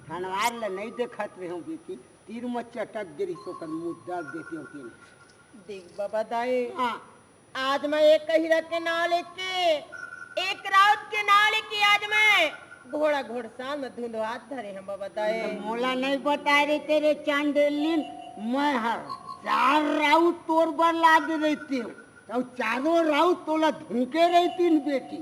धनवार ल नहीं देखत रहे हूँ बेटी, तीर म चटक गे रहिस ओकर मुद्दा बेटी होती। देख बाबा दाई। हाँ। आज मैं एक कहिरा के नाव लेके, एक राउत के नाव लेके आज मैं घोड़ा घोड़सान में धुंधवात धरे हंव बाबा दाई। त मोला नहीं बताए रहिते रे चांडेलिन, मैं हर चार राउत तोर बर लादे रहितेंव, अउ चारों राउत तोला धुंके रहितिन बेटी।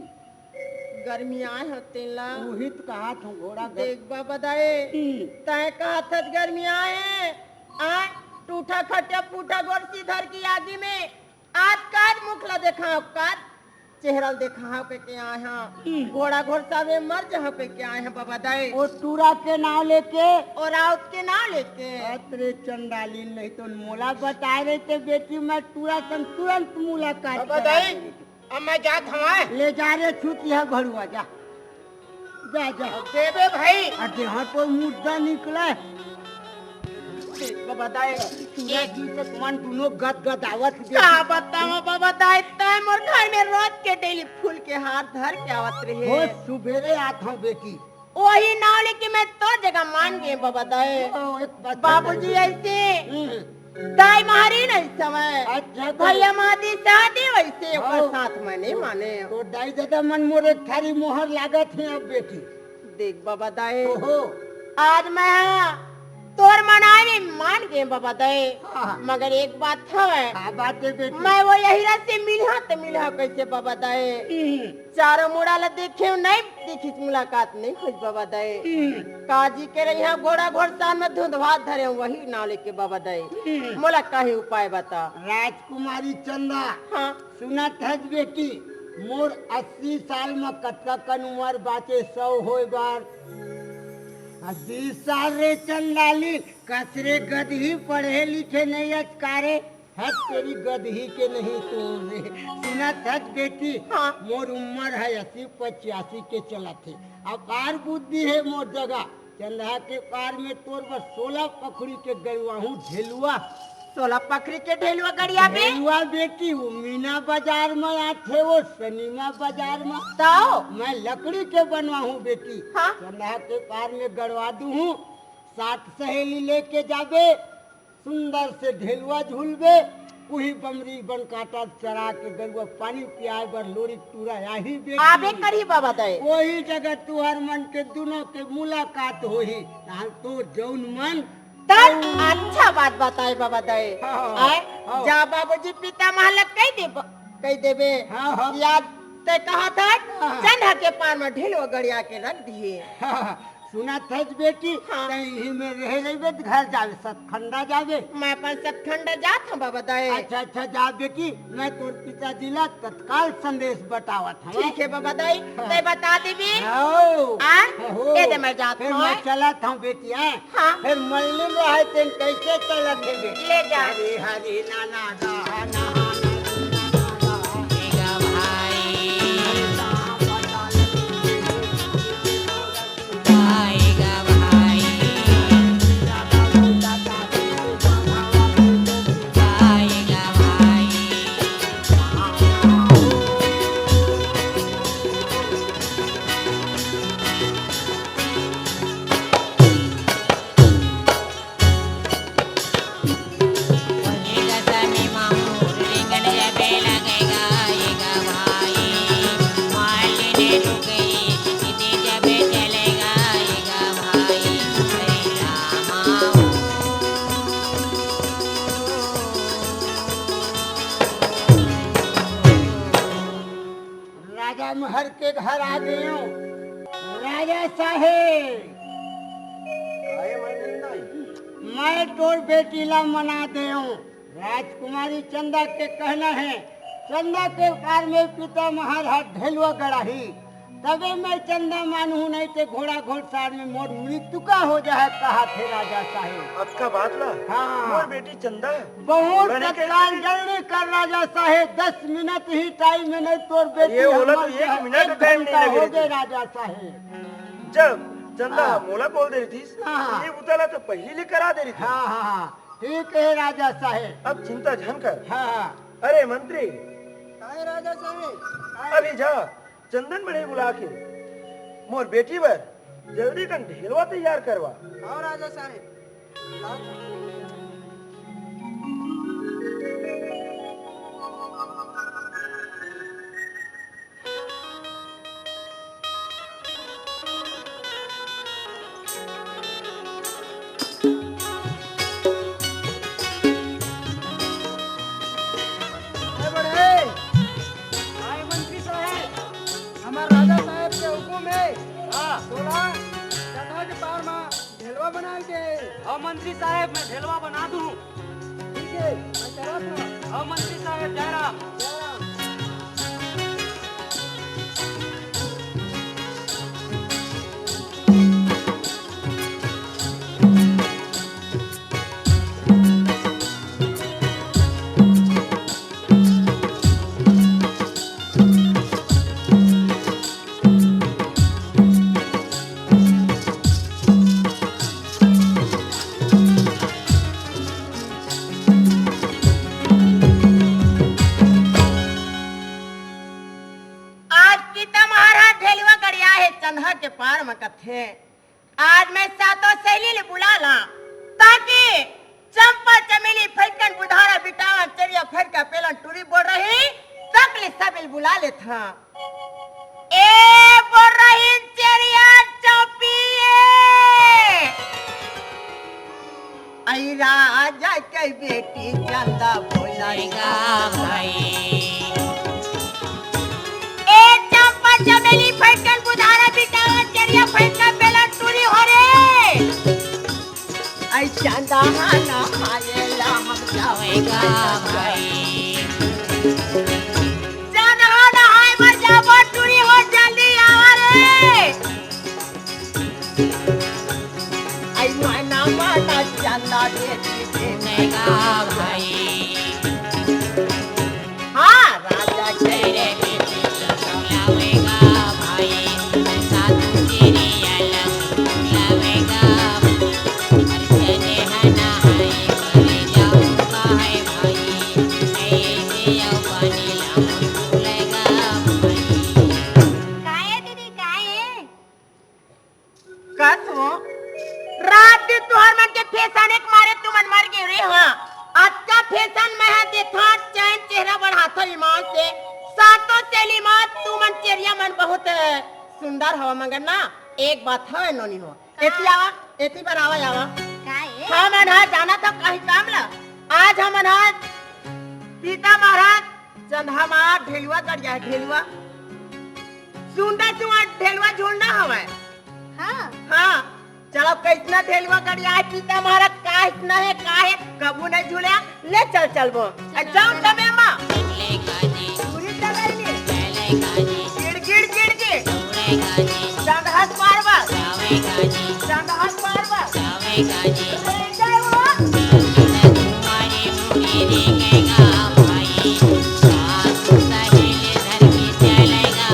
गर्मी आए हो तेला। उही त कहात हंव घोड़ा घर। देख बाबा दाई, हम्म। तैं कहत हस गर्मी आए, आ टूठा खटिया फूठा गोरसी धर के आगी में आज काज मुख ला देखाव, काज चेहरा ल देखाव कहिके आए हंव। हम्म। घोड़ा घोड़सा में मर जहूं कहिके आए हंव बाबा दाई। ओ टूरा के नाव लेके। ओ राउत के नाव लेके। अत रे चंडालिन, नहीं तो मोला बताए रहिते बेटी, मैं टूरा संग तुरंत मुलाकात बाबा करा दाई, देते। अब मैं जात हंव। ले जा रे छुटिया भरुआ, जा। जा, जा। देबे भाई। अरे हाँ, तो मुद्दा निकला। बाबा दाई। तोला जी से मन दुनो गदगदावत दे। का बतावंव बाबा दाई, तैं मोर घर में रोज के डेली फूल के हार धर के आवत रहे। हो सुबेरे आत हंव बेटी। वही नाव लेके मैं तोर जगह मान गे बाबा दाई। ओ, एक बात बाबूजी बता। ऐसे हम्म। दाई मारी नहीं समय। अच्छा, तो भैया मादी शादी वैसे ओकर हाँ। साथ में नहीं माने। तो दाई दादा मन मोरे थारी मोहर लागत हे अब बेटी। देख बाबा दाई, ओहो। आज मैं तोर मनाई में मान गे बाबा दाई, हाँ। मगर एक बात हवे। का बात है बेटी? मैं वो यही रात से मिलहा त मिलहा कैसे बाबा दाई? हम्म। चारों मुड़ा ला देखे नहीं, देखिस मुलाकात नहीं होइस बाबा दाई। हम्म। काजी के रहिहा घोड़ा घोड़सान में धुंधवात धरे हंव वही नाव लेके बाबा दाई। हम्म। मोला काहे उपाय बता। राजकुमारी चंदा, हाँ। सुनत हस बेटी, मोर अस्सी साल म कतका कन उमर बाचे सौ होय बर। आ बीस साल रे चंडाली, कस रे गदही पढ़े लिखे नहीं अच का रे। हट तेरी गदही के नहीं तो रे। सुनत हस बेटी, हाँ। मोर उमर है अस्सी पचासी के चलत हे। अपार बुद्धि हे मोर जगह। चंदा के पार में तोर बर सोला पखड़ी के गड़वाहूं ढेलुआ। सोला पखड़ी के ढेलुआ गड़ियाबे? ढेलुआ बेटी, वो मीना बाजार में आथे, वो सनीमा बाजार में। तो? मैं लकड़ी के बनवाहूं बेटी। हाँ। चंदा के पार में गड़वा दूहूं, सात सहेली लेके जाबे, सुंदर से ढेलुआ झूलबे, उही बमरी बन काटा चरा के गरुआ पानी पियाए बर लोरी टूरा आही बेटी। आबे करही बाबा दाई। वही जगह तुहर मन के दुनों के मुलाकात होही, तहां तो जौन मन तब तौन। अच्छा बात बताए बाबा दाई। हाँ, आए, हाँ। जा बाबूजी पिता महल कह दे, कह देबे। हाँ, हाँ। याद तैं कहत हस, हाँ। चंदा के पार म ढेलवा गड़िया के रख दिए। सुनत हस बेटी, हाँ। तैं इही में रहे रहिबे त घर जाबे, सतखंडा जाबे। मैं अपन सतखंडा जात हँव बाबा दाई। अच्छा, अच्छा, जा बेटी, मैं तोर पिताजी ला तत्काल संदेश बतावत हँव। ठीक हे बाबा दाई, हाँ। तैं बता देबे। आओ। आ? हो। ए दे मैं जात हँव। मैं चलत हँव बेटी, हाँ। हाँ। फेर मल्लिन रहय तेन कइसे चलत हे बे? ले जा। हरी हरी नाना गा, नाना गा, नाना गा। राजा महर के घर आ गेंव। राजा साहेब, मैं तोर बेटी ला मना देंव। राजकुमारी चंदा के कहना हे, चंदा के पार में पिता महर हा ढेलवा गड़ाही, तभे मैं चंदा मानहूँ, नहीं ते घोड़ा घोड़सार में मोर मृत्यु का हो जाहय, कहत हे राजा साहेब। अतका बात ला? हाँ। मोर बेटी चंदा बहुत तत्काल जल्दी कर राजा साहेब, दस मिनट ही टाइम हे, नहीं तोर बेटी ये ओला तो एक मिनट टाइम नहीं लगे राजा साहेब। जब चंदा हाँ। मोला बोल दे रहितिस, हाँ। ये बुता ला तो पहिली ले करा दे रहितिस। हाँ, हाँ, हाँ। ठीक हे राजा साहेब। अब चिंता झन कर। हाँ, हाँ। अरे मंत्री, काय राजा साहेब? अभी जा, चंदन बढ़ई बुला के मोर बेटी बर जल्दी कन ढेलवा तैयार करवा। हाँ राजा साहेब। ए बड़े, आय मंत्री साहेब, हमर राजा साहेब के हुकुम हे। हाँ। तोला चंदा के पार मा ढेलवा बनाए के। हाँ मंत्री साहेब, मैं ढेलवा बना दूँ। ठीक हे, मैं चलत हँव। हाँ मंत्री साहेब, जय राम। जय राम। आज पिता महर हा ढेलवा गड़िया हे, चंदा के पार म कथे। आज मैं सातों सहेली ले बुला ला, ताकि चंपा चमेली फइटकन बुधारा बिटावन चेरिया फइटका पेलन टूरी बोल रही, तक ले सबे ल बुला लेथँव। ए बोल रही चेरिया चौपी ए। अई राजा के बेटी चंदा बोलेगा भाई। ए चंपा चमेली फइटकन बुधारा बिटावन चेरिया फइटका पेलन टूरी हो रे। अई चंदा नहाए ला हम जावेगा भाई। चंदा नहाए बर जाबो टूरी हो जल्दी आवा रे। अई मना मना चंदा दे दीजिएगा भाई। हाँ, राजा के रे बेटी लावेगा भाई, साधु तेरी अलग लावेगा। हर जने हना है, करे जाऊंगा है भाई, ऐसे आओ पानी लाऊं भूलेगा भाई। काहे दीदी, काहे? कस हो? रात दिन तुहर मन के फेसाने के मारे तुमन मर गे रे। हाँ, अतका फेसन मैं हा देथँव, चैन चेहरा बढ़ाथँव ईमान से। सातों सहेली मा तुमन चेरिया मन बहुत सुंदर हव, मगर ना एक बात हवय नोनी हो। एती आवा, एती बर आवा, आवा। का ए? हमन हा जाना तो कहीं काम ला। आज हमन हा पिता महर हा चंदा मा ढेलुआ गड़िया हे, ढेलुआ। चुंदा चुआ ढेलवा झूलना हवय। हाँ। हाँ, चलो, कइसना ढेलवा गड़िया हे, पीता महाराज, का इतना है, का है, कभू नहीं झूले, ले चल, चलबो। आ, जाओ तबे माँ। पूरी चलाई नी। गिड़, गिड़, गिड़, गिड़। चंदहस पारवा। चंदहस पारवा। ले जाओ।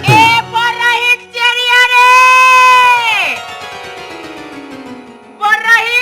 ए, बरही चेरिया रे! बरही!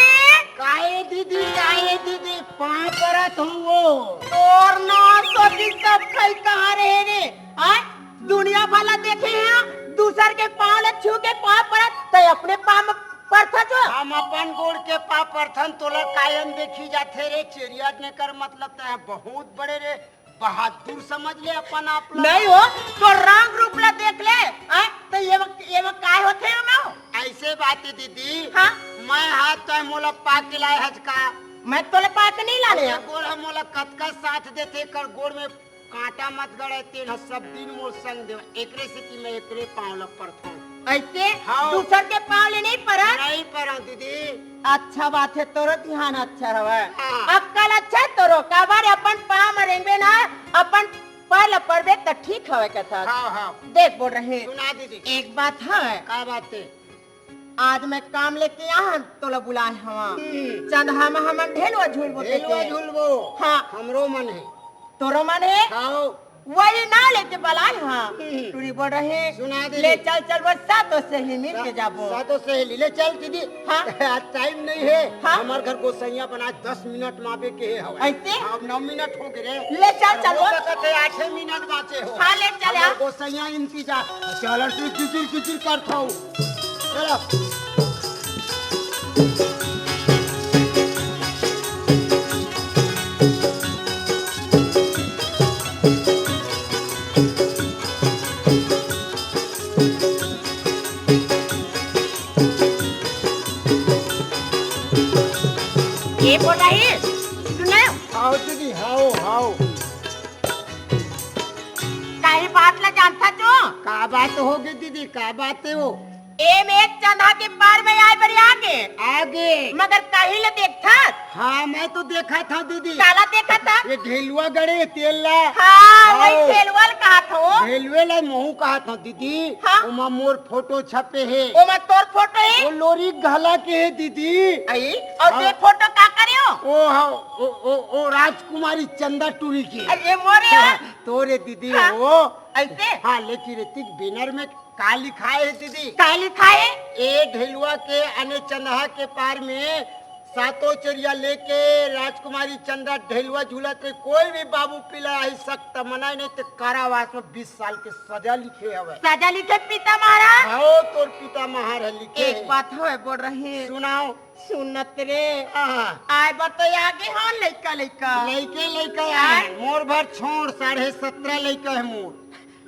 काहे दीदी, काहे दीदी, पाँव परत हूँ वो। तोर नाम सोची सब खई कहाँ रहे रे? आय? दुनिया भला देखे हैं, दूसर के पाँव ल छू के पाँव परत, तै अपने पाँव म परथा जो? हम अपन गोड़ के पाँव परथन, तोला कायम देखी जाथे रे, चेरिया ने कर मतलब तै बहुत बड़े रे बहादुर समझ ले अपन आप ला। नहीं हो, तो रंग रूप ला देख ले, हैं? तो ये वक्त, ये वक्त काय होथे हो ना? ऐसे बात है दीदी। हाँ? मैं हाथ तो मोला पा के लाए हज का? मैं तोला पा के नहीं लाने ये हैं। गोड़ हम मोला कतका साथ देथे, कर गोड़ में कांटा मत गड़े, तेन ह सब दिन मोर संग देव, एकरे सेती मैं एकरे पाँव ल परथों। ऐसे हाँ। दूसर के पाँव ले नहीं परत? नहीं परत दीदी। अच्छा बात है, तोरो ध्यान अच्छा हवय। हाँ। अक्कल अच्छा है तोरो, काबर अपन पाँव म रेंगबे ना, अपन पैर ल परबे त ठीक हवय कथा। हाँ, हाँ। देख बरही। सुना दीदी। एक बात है। का बात है? आज मैं काम लेके आ हन, तोला बुलाए हवा। हम्म। चंदहा म हमन ढेलवा झूलबो ढेलवा देखे। झूलबो। हाँ। हमरो मन है। तोरो मन है? हाँ। वही ना लेके बलाए हाँ। हम्म। टूरी बरही। सुना दे। ले चल, चल, बस सातों सहेली मिल के सा-, जाबो। सातों सहेली, ले चल दीदी। हाँ। आज टाइम नहीं है। हाँ। हमार घर गोसैया बना दस मिनट मापे के है हवा। ऐसे? अब नौ मिनट हो गए रे। ले चल, चल, वो बस। कहते आठे मिनट बाचे हो। हाँ, ले चल, हमार हाँ। गोसैया इंतजार। चल, तू किचिर किचिर कर खाओ। चलो। ए बोलाही, सुनायो। हाव दीदी, हाव, हाव। काहे बात ला जानथा तो? का बात होगे दीदी, का बात है वो? एम एक चंदा के पार में आए बरी आगे। आगे। मगर काहे ला देखथा? हाँ, मैं तो देखा था दीदी। काला देखा था? ये ढेलुआ गड़े तेल ला। हाँ, वही हाव। ढेलुआ ला कहा था वो। ढेलुए ला महू कहा था दीदी। हाँ। ओमा मोर फोटो छपे है। ओमा तोर फोटो है? वो लोरी घला के है दीदी। आई, और हाँ। ये फोटो का करे हो? ओ हाँ, ओ, ओ, ओ राजकुमारी चंदा टूरी के। अरे मोरे यार। तोरे दीदी हाँ। वो। ऐसे? हाँ, लेकिन ऋतिक बैनर में का लिखाए है दीदी? का लिखाए? ए ढेलुआ के अने चंदहा के पार में सातों चरिया लेके राजकुमारी चंदा ढेलुआ झूलत रहे, कोई भी बाबू पिला आई सख्त मनाई नहीं तो कारावास में बीस साल के सजा लिखे हवे। सजा लिखे पिता महाराज? हाँ, तोर पिता महाराज लिखे एक है। बात हवे बरही। सुनाओ। सुनत रे। हाँ। आए बर तो आगे हाँ लइका लइका। लइके लइका आए। आए। मोर भर छोड़ साढ़े सत्रह लइका है मोर।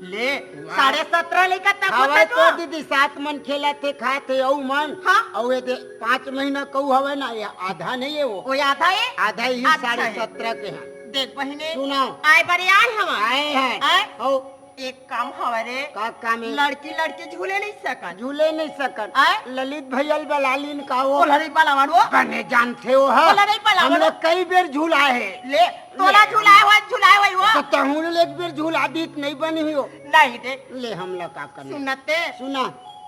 ले, वाह। साढ़े सत्रह लइका तक हवय होता तो तो? दीदी, सात मन खेलत हे, खात हे, अउ मन। हाँ। अउ ये दे, पाँच महीना कहू हवय ना, ये आधा नहीं है वो। वो आधा है? आधा ही अच्छा साढ़े है। सत्रह के हैं। देख बहिनी, सुनाओ। आए बरे आए हवय। आए हैं। आए? अउ एक काम हवय रे। का काम है? लड़की, लड़की झूले नहीं सकन। झूले नहीं सकन। आए? ललित भैया ल बला लीन का वो? बोला नहीं बलावन वो। बने जानते हो, हाँ? बोला नहीं बलावन हम वो। लोग कई बेर झूला है। ले, तोला ले। झुलाए होय, झुलाए होय वो। तो तहूँ ले एक बेर झुला दीत नहीं बनी हो। नहीं दे। ले हमला का करना। सुनते? सुना।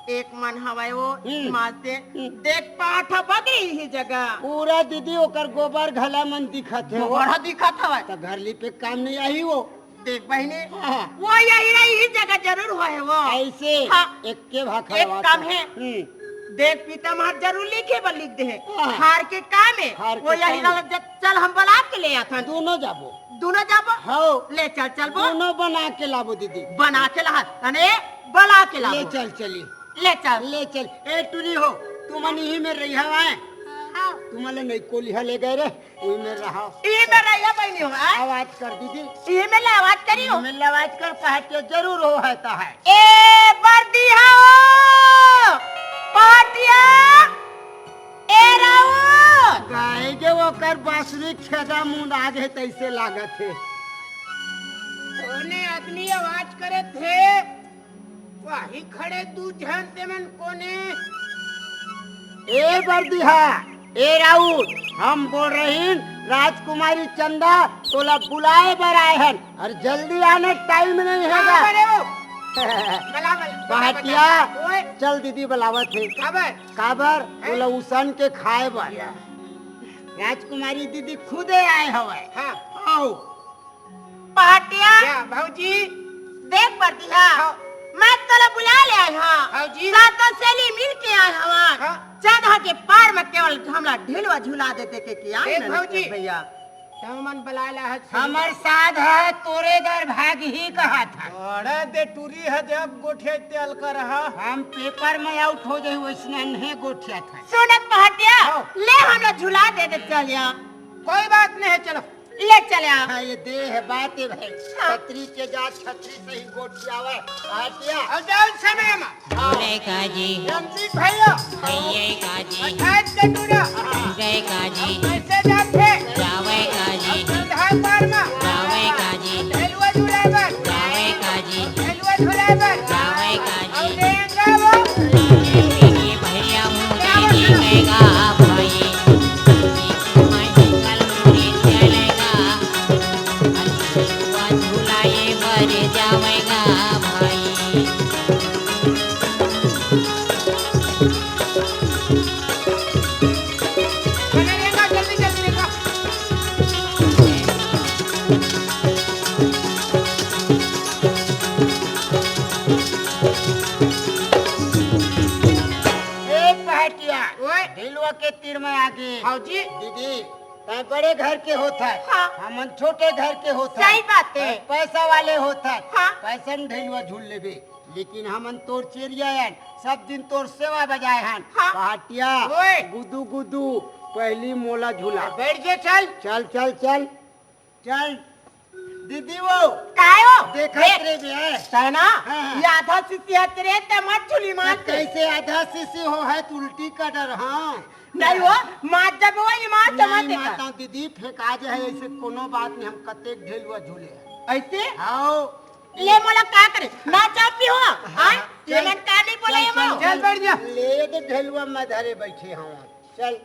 एक मन हवय वो, हम्म। माते। हम्म। देख पाठ बगरी ही जगह। पूरा दीदी ओकर गोबर घला मन दिखत है वो। गोबर ह दिखत हवय। तो घर ली पे काम नहीं आही वो। देख बहिनी, हाँ। वो यही रही, ही जगह जरूर होय वो। ऐसे हाँ। एक के भाखा एक बात काम है। है। हम्म। देख पीता मार जरूर लिखे बर लिख दे है। हाँ। हार के काम है। हार वो के यही काम। रहल जब चल हम बला के ले आथन। दोनों जाबो। दोनों जाबो? हाँ। ले चल, चलबो। दोनों बना के लाबो दीदी। बना के ला, अने बला के लाबो। ले चल चली। ले चल। ले चल। ए टुरी हो, तुमन इही में रही हवाए। तुमन ला नइको लिहा ले गए रे, उही में रहा। इही में रहिया बहिनी हो, आ? आवाज कर दीदी। इही में ले आवाज करियो। इही में ले आवाज कर, पहाटिया जरूर हो है तो है। ए बरदिहा हो, पहाटिया, ए राउत। गाय के ओकर बांसुरी खेदा मुंद आगे तैसे लागत हे। कोने आदमी आवाज करे थे? वही खड़े दू झन, तेमन कोने? ए बरदिहा, ए राउत, हम बोल रहिन राजकुमारी चंदा, तोला बुलाए बर आए हन, अउ जल्दी आने टाइम नहीं हाँ, होगा। बड़े हो। बला, बला, पहाटिया, बला। ओए। चल दीदी बुलावत हे। काबर? काबर? हैं? तोला उसन के खाए बर। या। राजकुमारी दीदी खुदे आए हवय। हाँ। आओ। पहाटिया। या, भौजी। देख बरदिहा, हाँ। मैं तोला बुला ले आए हंव। भौजी। सातों सहेली मिल के आए हवन। हाँ। चंदा के पार में केवल हमला ढिलवा झुला देते के किया देख ननद भौजी। भैया। तमन बलाय ला हस। हमर साध ह तोरे घर भागही कहत ह। अरे दे टूरी ह जब गोठिया तेल कर ह। हम पेपर में आउट हो जाई, वैसने नहीं गोठिया था। सुनत पहाटिया, हाँ। ले हमला झुला दे दे चल या। कोई बात नहीं है, चलो। ले चल या। हाँ, ये देह बात है भाई। हाँ। छतरी के जात छतरी सही गोठियावे। पहाटिया। और जाओ समय में। झूले काजी, रमजीत भैया। भैया काजी, अठाईस के टूरा। गए काजी, कैसे जाते? जावे काजी, अब संधा पार में। जावे काजी, ढेलुआ झुलाए बर। जावे काजी, ढेलुआ झुलाए बर। जावे काजी। अब लेंगा वो। ये भैया मुझे देखेगा भाई, मैं कल मुड़ी चलेगा। झुलुआ झुलाए बर जावेगा भाई। बने रहेगा, जल्दी, जल्दी रहेगा। ए पहाटिया, ओए। ढिलुआ के तीर में आगे। हाँ जी। दीदी, तैं बड़े घर के होत है, हाँ। हमन छोटे घर के होत है। सही बात है। तैं पैसा वाले होत है, हाँ। पैसा में ढेलुआ झूल लेबे, लेकिन हमन तोर चेरिया हन, सब दिन तोर सेवा बजाए हन। हाँ। पहाटिया, ओए। गुदू गुदू, पहली मोला झूला। बैठ जे, चल। चल, चल, चल, चल। दीदी वो, काय हो? देखत देख। रे बे। सहना, हाँ, हाँ। ये आधा सीसी हत रे, ते मत झूली मार ते। कैसे आधा सीसी हो है, तू उल्टी का डर, हाँ। नहीं हो, मार जब वो ये मार जमा नहीं, ते का। माता दीदी, फेंका जे है, ऐसे कोनो बात नहीं, हम कतेक ढेलुआ झूले हैं। ऐसे? आओ। ले मोला का करे? ना चापी हो? हाँ, हाँ? चल, ये मन का नहीं बोला चल, ये चल, माँ? चल, बैठ जा। ले दे ढेलुआ, मैं धरे बैठे हूँ। चल।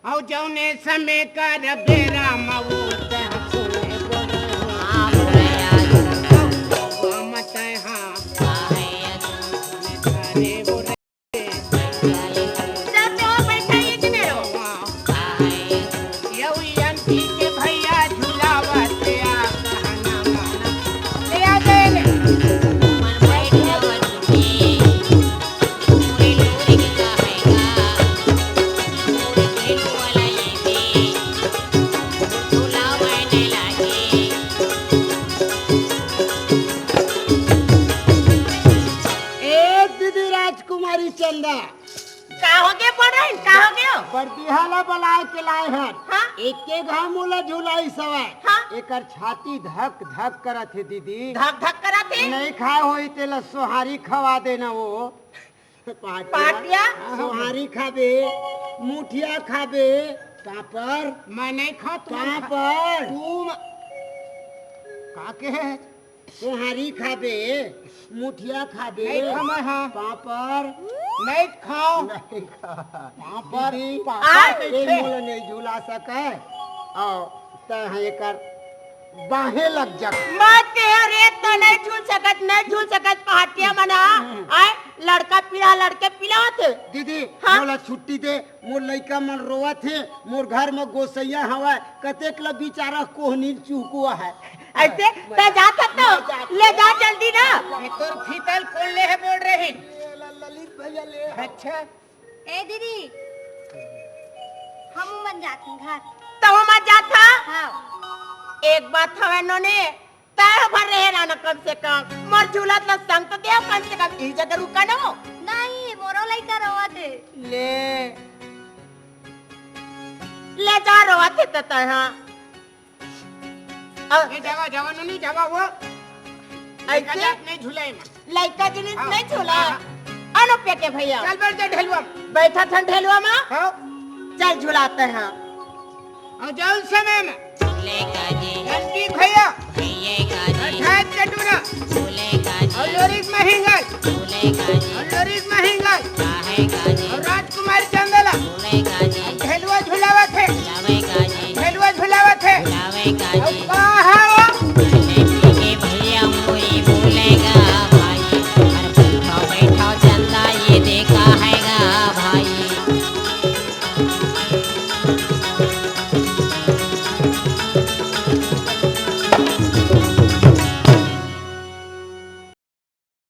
अउ जौने समय कर बेरा म वो तह सुने बोले हो। हाँ, बोले यार। वो मत है, हाँ। अरे बोले। जाते हो, बैठा ये कि नहीं हो? यौ यंती के भैया झुलावत आ कहना माना। ले आ गए ले। ए दीदी राजकुमारी चंदा। का हो गे बड़न? का हो गे हो? बरदिहा ला बलाए के लाए हन। हाँ? एके घाव मोला झुलाइस हवय। हाँ? एकर छाती धक धक करत हे दीदी। धक धक करत हे? नहीं खाए होही तेला सोहारी खवा देना वो। पाटिया? पाटिया? सोहारी खाबे, मुठिया खाबे, पापड़। मैं नहीं खाओ, तुम खा-, पापड़। तुम का कहे? सोहारी खाबे, मुठिया खाबे, नहीं खाओ, मैं, हाँ। पापड़। नहीं खाओ। नहीं खा। पापड़, दीदी, पापड़ आ? कैसे? ए मोला नहीं झुला सके। आओ, तैं हा एकर बाहे लग जा। मत कहे रे, तो नहीं झूल सकत, नहीं झूल सकत, पहाटिया मना। आय, लड़का पीला, लड़के पीला होते। दीदी, हाँ? मोला छुट्टी दे, मोर लइका मन रोवत हे, मोर घर म गोसैया हवय, कतेक ल बिचारा कोहनील चुहकुआ है। ऐसे मैं, त जात हस तो मैं जात ले जा जल्दी ना। ये तोर फीतल कोन ले हे बोल रहे? ये ल-, ललित भैया ले हे। अच्छा। ए दीदी, हम मन जात हन घर। त हम जात हा? हाँ। एक बात हवय नोनी, तैं भर रहे रहना कम से कम। मोर झूलत ल संग तो देव कम से कम, ई जगह रुका न हो। नहीं, मोरो लइका रोवत हे। ले। ले जा, रोवत हे त तैं हा। अ- ये जगह, जगह नोनी, जगह वो। ऐसे? लइका जात नहीं झूले में। लइका जिनिस हाँ, नहीं झूला। हाँ। आनो पेटे भैया। चल बैठ जा ढेलुआ में। बैठा थन ढेलुआ में। हाँ। चल झुलाते हैं। और जौन समय में झूले का जी, रंजीत भैया, भैये का जी, अठारह चटुरा, झूले का जी, और लोरिक महिंगल, झूले का जी, और लोरिक महिंगल, काहे